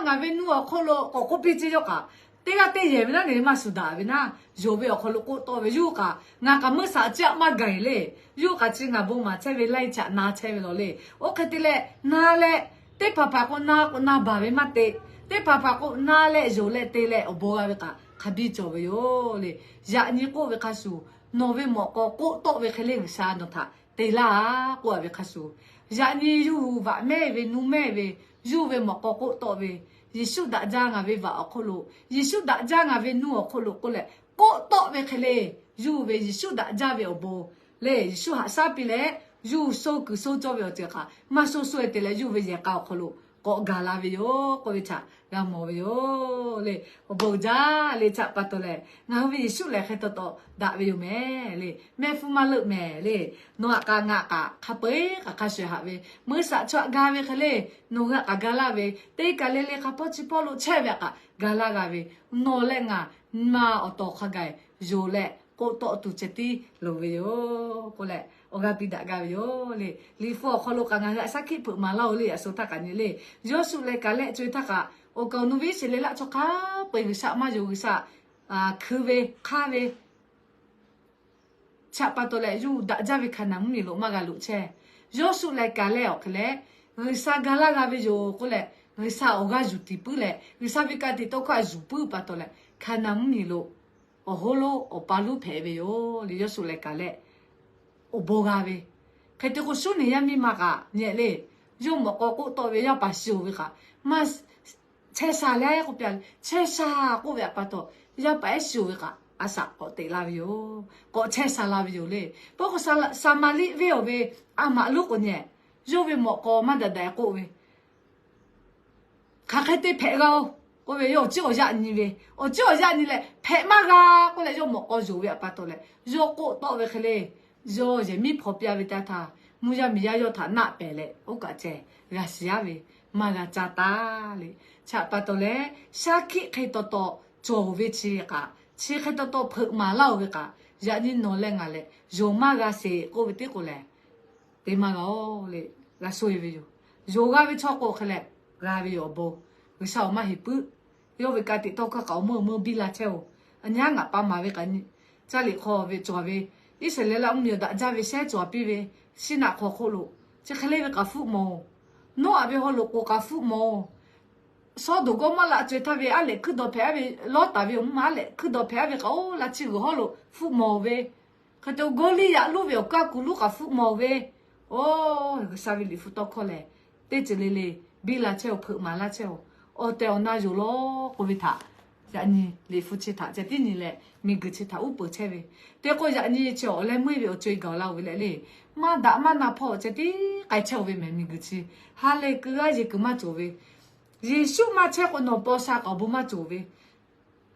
ngaˬ ve nuˇ awˬ hk'oˆ lo k'awꞈ k'oˆ piˇ ceˇ. Yawˇ kaꞈ teˇ g'aˇ teˇ yehˬ ve naˉ ne maˇ shuˍ daꞈ ve naˉ, yonˍ ve awˬ hk'aw lo k'oˆ tawˆ ve yoˬ kaꞈ, ngaˬ kaꞈ meuˇ shaˍ ciˇ aꞈ maˇ gaˬ eˬ le. Yoˬ kaꞈ chi ngaˬ bon maˍ chehˇ ve laiˇ chaꞈ na chehˇ ve law le. Oˇ hk'e te leh na leh, teˇ hpaˍ hpaˍ k'o na k'o na baˬ ve maˇ te. Teˇ hpaˍ hpaˍ k'o na leh yonˍ leh te leh awˬ bon g'a ve kaꞈ hk'a biˇ cawˬ ve yoˬ le. Yaꞈ nyi k'oˆ ve hk'a shuˍ, nawˬ ve mawꞈ k'aw k'oˆ tawˆ ve hk'e le G'uiˬsha nawˬ htaꞈ te laˇ k'oˆ a ve hk'a shuˍ, yaꞈ nyi yuˇ vaꞈ mehˇ ve nuˇ mehˇ ve, yuˇ ve mawꞈ k'aw k'oˆ tawˆ ve, Yeˍsuˆ daꞈ jaˇ ngaˬ ve vaꞈ awˬ hk'oˆ lo, Yeˍsuˆ daꞈ jaˇ ngaˬ ve nuˇ awˬ hk'oˆ lo k'oˆ leh k'oˆ tawˆ ve hk'e le, yuˇ ve Yeˍsuˆ daꞈ jaˇ ve awˬ bon le, Yeˍsuˆ haꞈ shaˉ piˇ leh, yuˇ shoˆ kuiˬ shoˆ cawˇ ve awˬ ceuˬ kaꞈ maˇ shoˆ shoˆ e te leh, yuˇ ve yehˬ k'a awˬ hk'aw lo k'awꞈ gaˬ la ve yoˬ k'oˆ ve htaꞈ g'a mawˬ ve yoˬ le. Awˬ bon uiˍ jaˇ le. Chaꞈ pa taw lehˬ, ngaˬ hui ve Yeˍsuˆ lehˬ hk'e taw taw daꞈ ve yoˬ mehˍ le. Mehˆ hpfuhˇ maˇ leuˆ mehˍ le. Nawˬ aꞈ k'a ngaˬ kaꞈ hk'a peu-eˬ kaꞈ hk'a shuˍ haꞈ ve, meuˇ shaꞈ chaw aꞈ ga ve hk'e le, nawˬ hui aꞈ k'a ga laˇ ve, teˇ kaˬ le le hk'a hpawˇ chi hpawˇ lo chehˇ ve aꞈ kaꞈ ga laˇ g'a ve, nawˬ leh ngaˬ nyi ma awˬ tawˍ hk'a gaˬ yonˍ leh k'oˆ tawˆ tuˬ ceh tiˉ loˍ ve yoˬ k'oˆ leh awˬ g'aˇ piˇ daꞈ gaˇ ve yoˬ le. Liꞈ hpu awˬ hk'aw lo kaꞈ ngaˬ hui aꞈ shaˉ hkiˆ hpeuꞈ maˍ laˇ-oˬ le. Yaꞈ shu htaˇ kaꞈ nyi le, Yawˇsuˆ leh Kaˍlehˆ co e htaˇ kaꞈ, awˬ kaˍ awˬ nu viˉ sheˍ le laˆ chaw hk'a peu-eˬ G'uiˬsha maˇ yonˍ, G'uiˬsha hkui ve hk'aˇ ve Chaꞈ pa taw leh, yawˇ hui daꞈ jaˇ ve Hkaˍnanˍ mvuhˇmiˬ lo maˇ g'a loꞈ chehˇ. Yawˇsuˆ leh Kaˍlehˆ awˬ hk'e leh, G'uiˬsha ga laˇ g'a ve yoˬ k'oˆ leh, G'uiˬsha awˬ g'aˇ yuˬ tiˍ puiˉ leh, G'uiˬsha ve ka tiꞈ tawˇ hkawˇ a yuˬ puiˉ pa taw leh, Hkaˍnanˍ mvuhˇmiˬ lo awˬ hoˉ lonˉ awˬ pa lonˉ hpehꞈ ve yoˬ le. Yawˇsuˆ leh Kaˍlehˆ awˬ bon g'a ve, hk'e te k'o, Suˉniˬ yaˇ miˇ ma kaꞈ nyi le, yawˇ mawꞈ k'aw k'oˆ tawˆ ve yaˇ paˍ shiˍ-oˬ ve kaꞈ maˇ chehˇ sha le k'oˆ piˇ-a le. Chehˇ sha k'oˆ ve htaꞈ pa taw, yaˇ paˍ ehˉ shiˍ-oˬ ve kaꞈ a shaꞈ k'awꞈ teꞈ la ve yoˬ. K'awꞈ chehˇ sha la ve yoˬ le. Pawˇ k'o, Saˍmaˍriˆ venˇ awˬ ve a maꞈ lonˉ k'o nyi, yawˇ ve mawꞈ k'aw maˇ daꞈ daꞈ k'oˆ ve, hk'aˬ hk'e te hpehꞈ g'a-oˬ k'oˆ ve, yawˇ awˬ ciˉ awˬ yaˆ nyi ve, awˬ ciˉ awˬ yaˆ nyi leh hpehꞈ maˇ g'a k'oˆ leh, yawˇ mawꞈ k'aw yonˍ ve htaꞈ pa taw leh, yawˇ k'oˆ tawˆ ve hk'e le, yawˇ yehˬ miˉ hpaw piˇ-a ve teˇ yanˇ htaˇ, mvuhˇ yaˇ miˬ yaˇ yawˇ htaꞈ naˆ pehˍ leh, oˇ kaꞈ ceh g'a shiˍ-a ve, maˇ g'a ca taˍ le. Chaꞈ pa taw leh, shaˉ hkiˆ hk'e taw taw cawˬ ve chi kaꞈ, chi hk'e taw taw hpeuꞈ maˍ laˇ-oˬ ve kaꞈ, yaꞈ nyi nawˬ leh ngaˬ lehˬ yonˍ maˇ g'a sheˍ k'oˆ ve tiˉ k'o lehˬ, te maˇ g'a-oˬ le. G'a sho-e ve yoˬ. Yonˍ g'a ve chaw k'o hk'e leh g'a ve yoˬ awˬ bon. G'uiˬsha awˬ maˇ heˍ puiˉ. Yawˇ ve ka tiꞈ tawˇ hkawˇ kaꞈ awˬ meuˇ awˬ meuˇ biˇ la chehˇ-oˬ. A nyi aˉ ngaˬ pa maˍ ve kaꞈ nyi, caˇ liꞈ hk'aw ve cawˬ ve, Iˉsaˍreˍlaˆ mvuhˇmiˬ awˬ daꞈ jaˇ ve shehˉ cawˬ piˇ ve, Siˉnaˆ hk'aw hk'oˆ lo chi hk'e le ve k'aꞈ hpfuhˆ mawˬ-oˬ. Noˉaꞈ ve haw loꞈ k'oˍ k'aꞈ hpfuhˆ mawˬ-oˬ. Sawˉdonˍ Gawˇmawˇraꞈ co e htaˇ ve aˉ lehꞈ hkuiˉ dawˬ hpehꞈ-a ve, Lawˉtaˍ ve awˬ mvuhˇ ma aˉ lehꞈ hkuiˉ dawˬ hpehꞈ-a ve kaꞈ, oˇ la chi g'uiˬ hawˉ lo hpfuhˆ mawˬ ve, hk'e te Gawˇliˇyaꞈ lonˉ ve awˬ kaˇ kuˬ lonˉ k'aꞈ hpfuhˆ mawˬ ve, oˇ G'uiˬsha ve liꞈ hpu tawˇ hkawˇ lehˬ, teˇ ceuˬ le le Biˇ la chehˇ-oˬ, hpeuꞈ maˍ laˇ chehˇ-oˬ, awˬ tehˬ awˬ na yoˬ law k'oˆ ve htaꞈ, yaꞈ nyi Liꞈ hpu chi htaꞈ ceh tiˉ nyi leh miˬguiˬ chi htaꞈ uˉ peunˍ chehˇ ve. Teˇ k'o yaꞈ nyi chi awˬ leh meuˇ ve awˬ co-e gaˬ-oˬ laˇ-oˬ ve leh le, maˇ daꞈ maˇ na hpawˇ ceh tiˉ k'ai chehˇ-oˬ ve mehˍ miˬguiˬ chi. Ha lehˬ kuiˬ g'aˇ yeˬ kuiˬ maˇ cawˬ ve, Yeˍsuˆ maˇ chehˇ k'o nawˬ paw sha k'awꞈ bon maˇ cawˬ ve,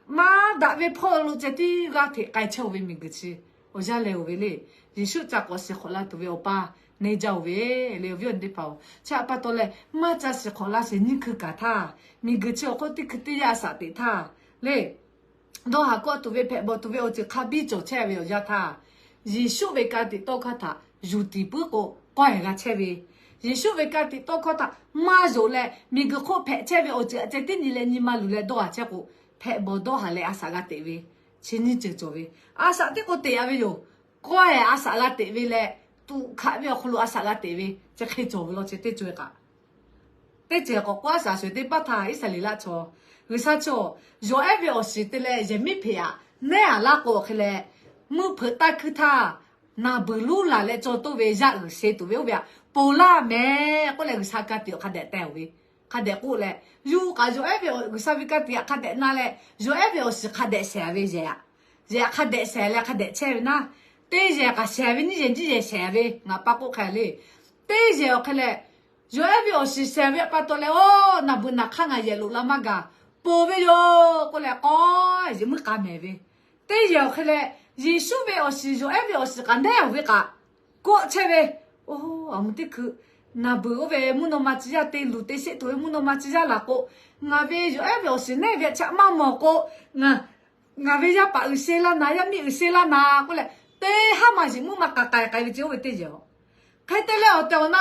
maˇ daꞈ ve hpawˇ lo ceh tiˉ g'aˇ hteꞈ k'ai chehˇ-oˬ ve miˬguiˬ chi. Awˬ yanˇ lehˬ-oˬ ve le, Yeˍsuˆ ca k'awꞈ shiˍ hk'awꞈ la tuˬ ve Awˬ pa ne jaˇ-oˬ ve le, awˬ viˉ awˬ nyi teˇ hpaˍ-oˬ. Chi htaꞈ pa taw leh maˇ ca shiˍ hk'awꞈ la sheˍ nyiˇ hkui kaꞈ htaˇ, miˬguiˬ chi awˬ hk'oˆ teˇ hkui teˇ yanˇ a shaꞈ teꞈ htaˇ le, dawˇ haˍ kawˆ tuˬ ve hpehꞈ bawˬ tuˬ ve awˬ ceuˬ hk'a biˇ cawˬ chehˇ ve awˬ yanˇ htaˇ, Yeˍsuˆ ve ka tiꞈ tawˇ hkawˇ htaꞈ yuˬ tiˍ puiˉ k'o, k'awehˬ g'a chehˇ ve, Yeˍsuˆ ve ka tiꞈ tawˇ hkawˇ htaꞈ maˇ yonˍ leh miˬguiˬ hk'oˆ hpehꞈ chehˇ ve awˬ ceuˬ a ceh tiˉ nyi leh nyi ma luˬ leh dawˇ haˍ chehˇ k'o, hpehꞈ bawˬ dawˇ haˍ leh a shaꞈ g'a teꞈ ve, chi nyiˇ ceuˬ cawˬ ve. A shaꞈ teˇ k'o teꞈ-a ve yoˬ. K'awehˬ a shaꞈ g'a teꞈ ve leh, tuꞈ hkaꞈ ve awˬ hk'aw lo a shaꞈ g'a teꞈ ve, chi hk'e cawˬ ve law chi teˇ co-e kaꞈ teˇ ceuˬ k'awꞈ k'oˆ a shaꞈ sho-eˬ teˇ paˉ htaˇ, Iˉsaˍreˍlaˆ chaw, G'uiˬsha chaw, yawˬ ehˉ ve awˬ shiˍ te leh yehˬ miˉ hpeꞈ-aꞈ nehˉ-aꞈ laˇ k'o awˬ hk'e leh, mvuhˇ hpeuꞈ taˇ hkuiˇ htaˇ, naˍ beuˬ luˉ laˬ leh caw toˇ ve yaˇ uiˍ she tuˬ ve oˇ ve htaꞈ ponˬ laˇ mehˍ k'oˆ leh, G'uiˬsha ka tiꞈ awˬ hk'a dehꞈ teh-oˬ ve, hk'a dehꞈ k'oˆ leh, yuˬ k'aꞈ yawˬ ehˉ ve G'uiˬsha ve ka tiꞈ htaꞈ hk'a dehꞈ na leh, yawˬ ehˉ ve awˬ shiˍ hk'a dehꞈ shehˍ ve yehˬ-aꞈ, yehˬ hk'a dehꞈ shehˍ leh hk'a dehꞈ chehˇ ve naˉ, teˇ yehˬ k'aꞈ shehˍ ve nyiˇ yehˬ nyiˇ yehˬ shehˍ ve ngaˬ pa k'oˆ hk'a le. Teˇ yehˬ awˬ hk'e leh, yawˬ ehˉ ve awˬ shiˍ shehˍ ve pa taw leh, oˇ naˍ beuˬ naˍ hk'aˇ ngaˬ yehˬ loꞈ la maˇ gaˬ, ponˬ ve yoˬ k'oˆ leh, k'awehˬ yehˬ muiˉ k'a mehˍ ve. Teˇ yehˬ awˬ hk'e leh, Yeˍsuˆ ve awˬ shiˍ yawˬ ehˉ ve awˬ shiˍ k'aꞈ nehˉ-oˬ ve kaꞈ kawˆ chehˇ ve. Oˇ, aˬ mvuh teˇ hkui, naˍ beuˬ oˇ ve mvuhˇ naw ma tcuh yaˇ te luˬ te sheˆ tuˬ ve mvuhˇ naw ma tcuh yaˇ laˬ k'o, ngaˬ ve yawˬ ehˉ ve awˬ shiˍ nehˉ ve htaꞈ maˇ mawˬ k'o, ngaˬ ve yaˇ paˍ uiˍ she laˇ naˍ, yaˇ miˇ uiˍ she laˇ naˍ k'oˆ leh, teˇ haˉ ma yehˬ muiˉ maˇ k'a k'ai k'ai ve ce oˇ ve teˇ yehˬ-oˬ. Hk'e te leh awˬ tehˬ awˬ na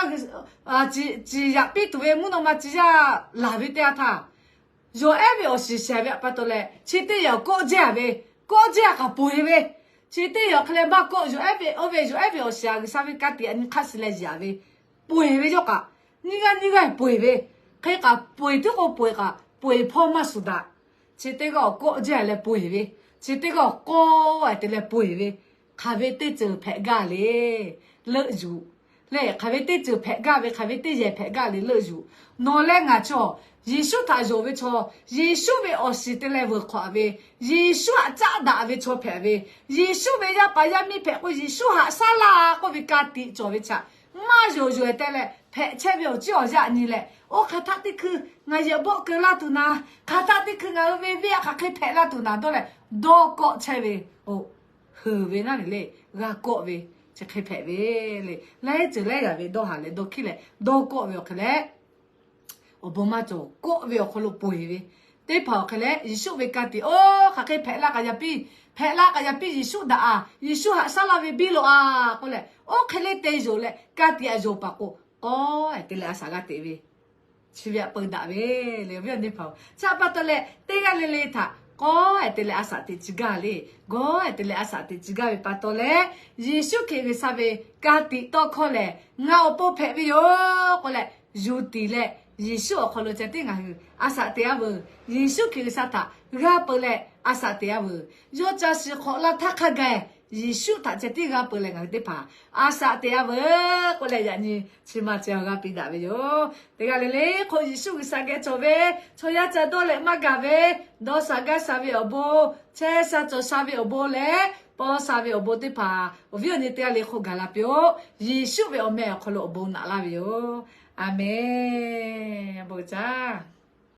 ciˍ yaꞈ piˇ tuˬ ve mvuhˇ naw ma tcuh yaˇ laˬ ve teˇ yanˇ htaˇ, yawˬ ehˉ ve awˬ shiˍ shehˍ ve pa taw leh, chi teˇ yehˬ kawˆ jehˇ-a ve, kawˆ jehˇ-a kaꞈ ponˬ-e ve, chi teˇ yehˬ awˬ hk'e leh maˇ kawˆ, yawˬ ehˉ ve oˇ ve yawˬ ehˉ ve awˬ shiˍ-a G'uiˬsha ve ka tiꞈ a nyi hk'aˇ suh leh yeˬ-a ve, ponˬ-e ve yawˇ kaꞈ, nyiˇ g'aˇ nyiˇ g'aˇ ponˬ-e ve, hk'e kaꞈ ponˬ-e tuˉ k'o ponˬ-e kaꞈ ponˬ-e hpawˇ maˇ shuˍ daꞈ. Chi teˇ g'aˇ awˬ kawˆ jehˇ leh ponˬ-e ve, chi teˇ g'aˇ awˬ kawˆ-e te leh ponˬ-e ve, hk'aˬ ve teˇ ceuˬ hpehꞈ gaˇ le, leuˆ yuˬ. Lehˬ hk'aˬ ve teˇ ceuˬ hpehꞈ gaˇ ve, hk'aˬ ve teˇ yehˬ hpehꞈ gaˇ le leuˆ yuˬ. Nawˬ leh ngaˬ chaw, Yeˍsuˆ htaꞈ yonˍ ve chaw, Yeˍsuˆ ve awˬ shiˍ te leh veuˬ hk'awꞈ ve, Yeˍsuˆ htaꞈ caˆ daꞈ ve chaw hpehꞈ ve, Yeˍsuˆ ve yaˇ paˍ yaˇ miˇ hpehꞈ k'o Yeˍsuˆ haꞈ shaˉ laˇ k'oˆ ve ka tiꞈ cawˬ ve chaꞈ, maˇ yonˍ yonˍ-e te leh hpehꞈ chehˇ ve awˬ ciˉ awˬ yaˇ nyi leh, oˇ hk'aˬ htaˆ teˇ hkui ngaˬ yehˬ bawˆ keu laˇ tuˬ naˍ, hk'aˬ htaˆ teˇ hkui ngaˬ hui ve venˇ aꞈ hk'aˬ hk'e hpehꞈ laˇ tuˬ naˍ dawˇ leh, dawˇ kawˆ chehˇ ve, hui ve naˉ le, g'a kawˆ ve, chi hk'e hpehꞈ ve le. Laiˉ ceuˬ laiˉ yaꞈ ve dawˇ haˍ leh dawˇ hkiˉ leh dawˇ kawˆ ve awˬ hk'e leh, awˬ bon maˇ cawˬ, kawˆ ve awˬ hk'aw lo ponˬ-e ve, teˇ hpaˍ awˬ hk'e leh Yeˍsuˆ ve ka tiꞈ, oˇ hk'aˬ hk'e hpehꞈ laˇ k'aꞈ yaꞈ piˇ, hpehꞈ laˇ k'aꞈ yaꞈ piˇ Yeˍsuˆ daꞈ-a, Yeˍsuˆ haꞈ shaˉ laˇ ve biˇ loꞈ-a k'oˆ leh, oˇ hk'e le te yonˍ leh ka tiꞈ a yonˍ paˍ k'o, k'awehˬ te leh a shaꞈ g'a teꞈ ve, chi ve htaꞈ peu daꞈ ve le, awˬ viˉ awˬ nyi teˇ hpaˍ-oˬ. Chi htaꞈ pa taw leh teˇ g'aˇ le le htaꞈ k'awehˬ te leh a shaꞈ teꞈ tcuh gaˇ le. K'awehˬ te leh a shaꞈ teꞈ tcuh gaˇ ve pa taw leh, Yeˍsuˆ Hkriꞈ G'uiˬsha ve ka tiꞈ tawˇ hkawˇ lehˬ ngaˬ awˬ pon hpehꞈ ve yoˬ k'oˆ leh, yuˬ tiˍ leh Yeˍsuˆ awˬ hk'aw lo ceh tiˉ ngaˬ hui a shaꞈ teꞈ-a veuˬ. Yeˍsuˆ Hkriꞈ G'uiˬsha htaꞈ g'aˇ peu leh a shaꞈ teꞈ-a veuˬ. Yawˇ ca shiˍ hk'awꞈ laˇ htaˇ hk'a gaˬ Yeˍsuˆ htaꞈ ceh tiˉ g'aˇ peu leh ngaˬ hui teˇ hpaˍ a shaꞈ teꞈ-a veuˬ k'oˆ leh, yaꞈ nyi chi ma ceh awˬ g'aˇ piˇ daꞈ ve yoˬ. Teˇ g'aˇ le le hk'oˆ Yeˍsuˆ G'uiˬsha geh cawˬ ve chaw yaˇ ca dawˇ leh maˇ gaˬ ve, dawˇ shaˍ gaˇ shaˍ ve awˬ bon, chehˇ sha cawˬ sha ve awˬ bon leh paw sha ve awˬ bon teˇ hpaˍ awˬ viˉ awˬ nyi teˇ g'aˇ le hk'oˆ gaˬ la piˇ-oˆ. Yeˍsuˆ ve awˬ meh awˬ hk'aw lo awˬ bon naꞈ laˇ ve yoˬ. Aˍmenˍ. Bon caˇ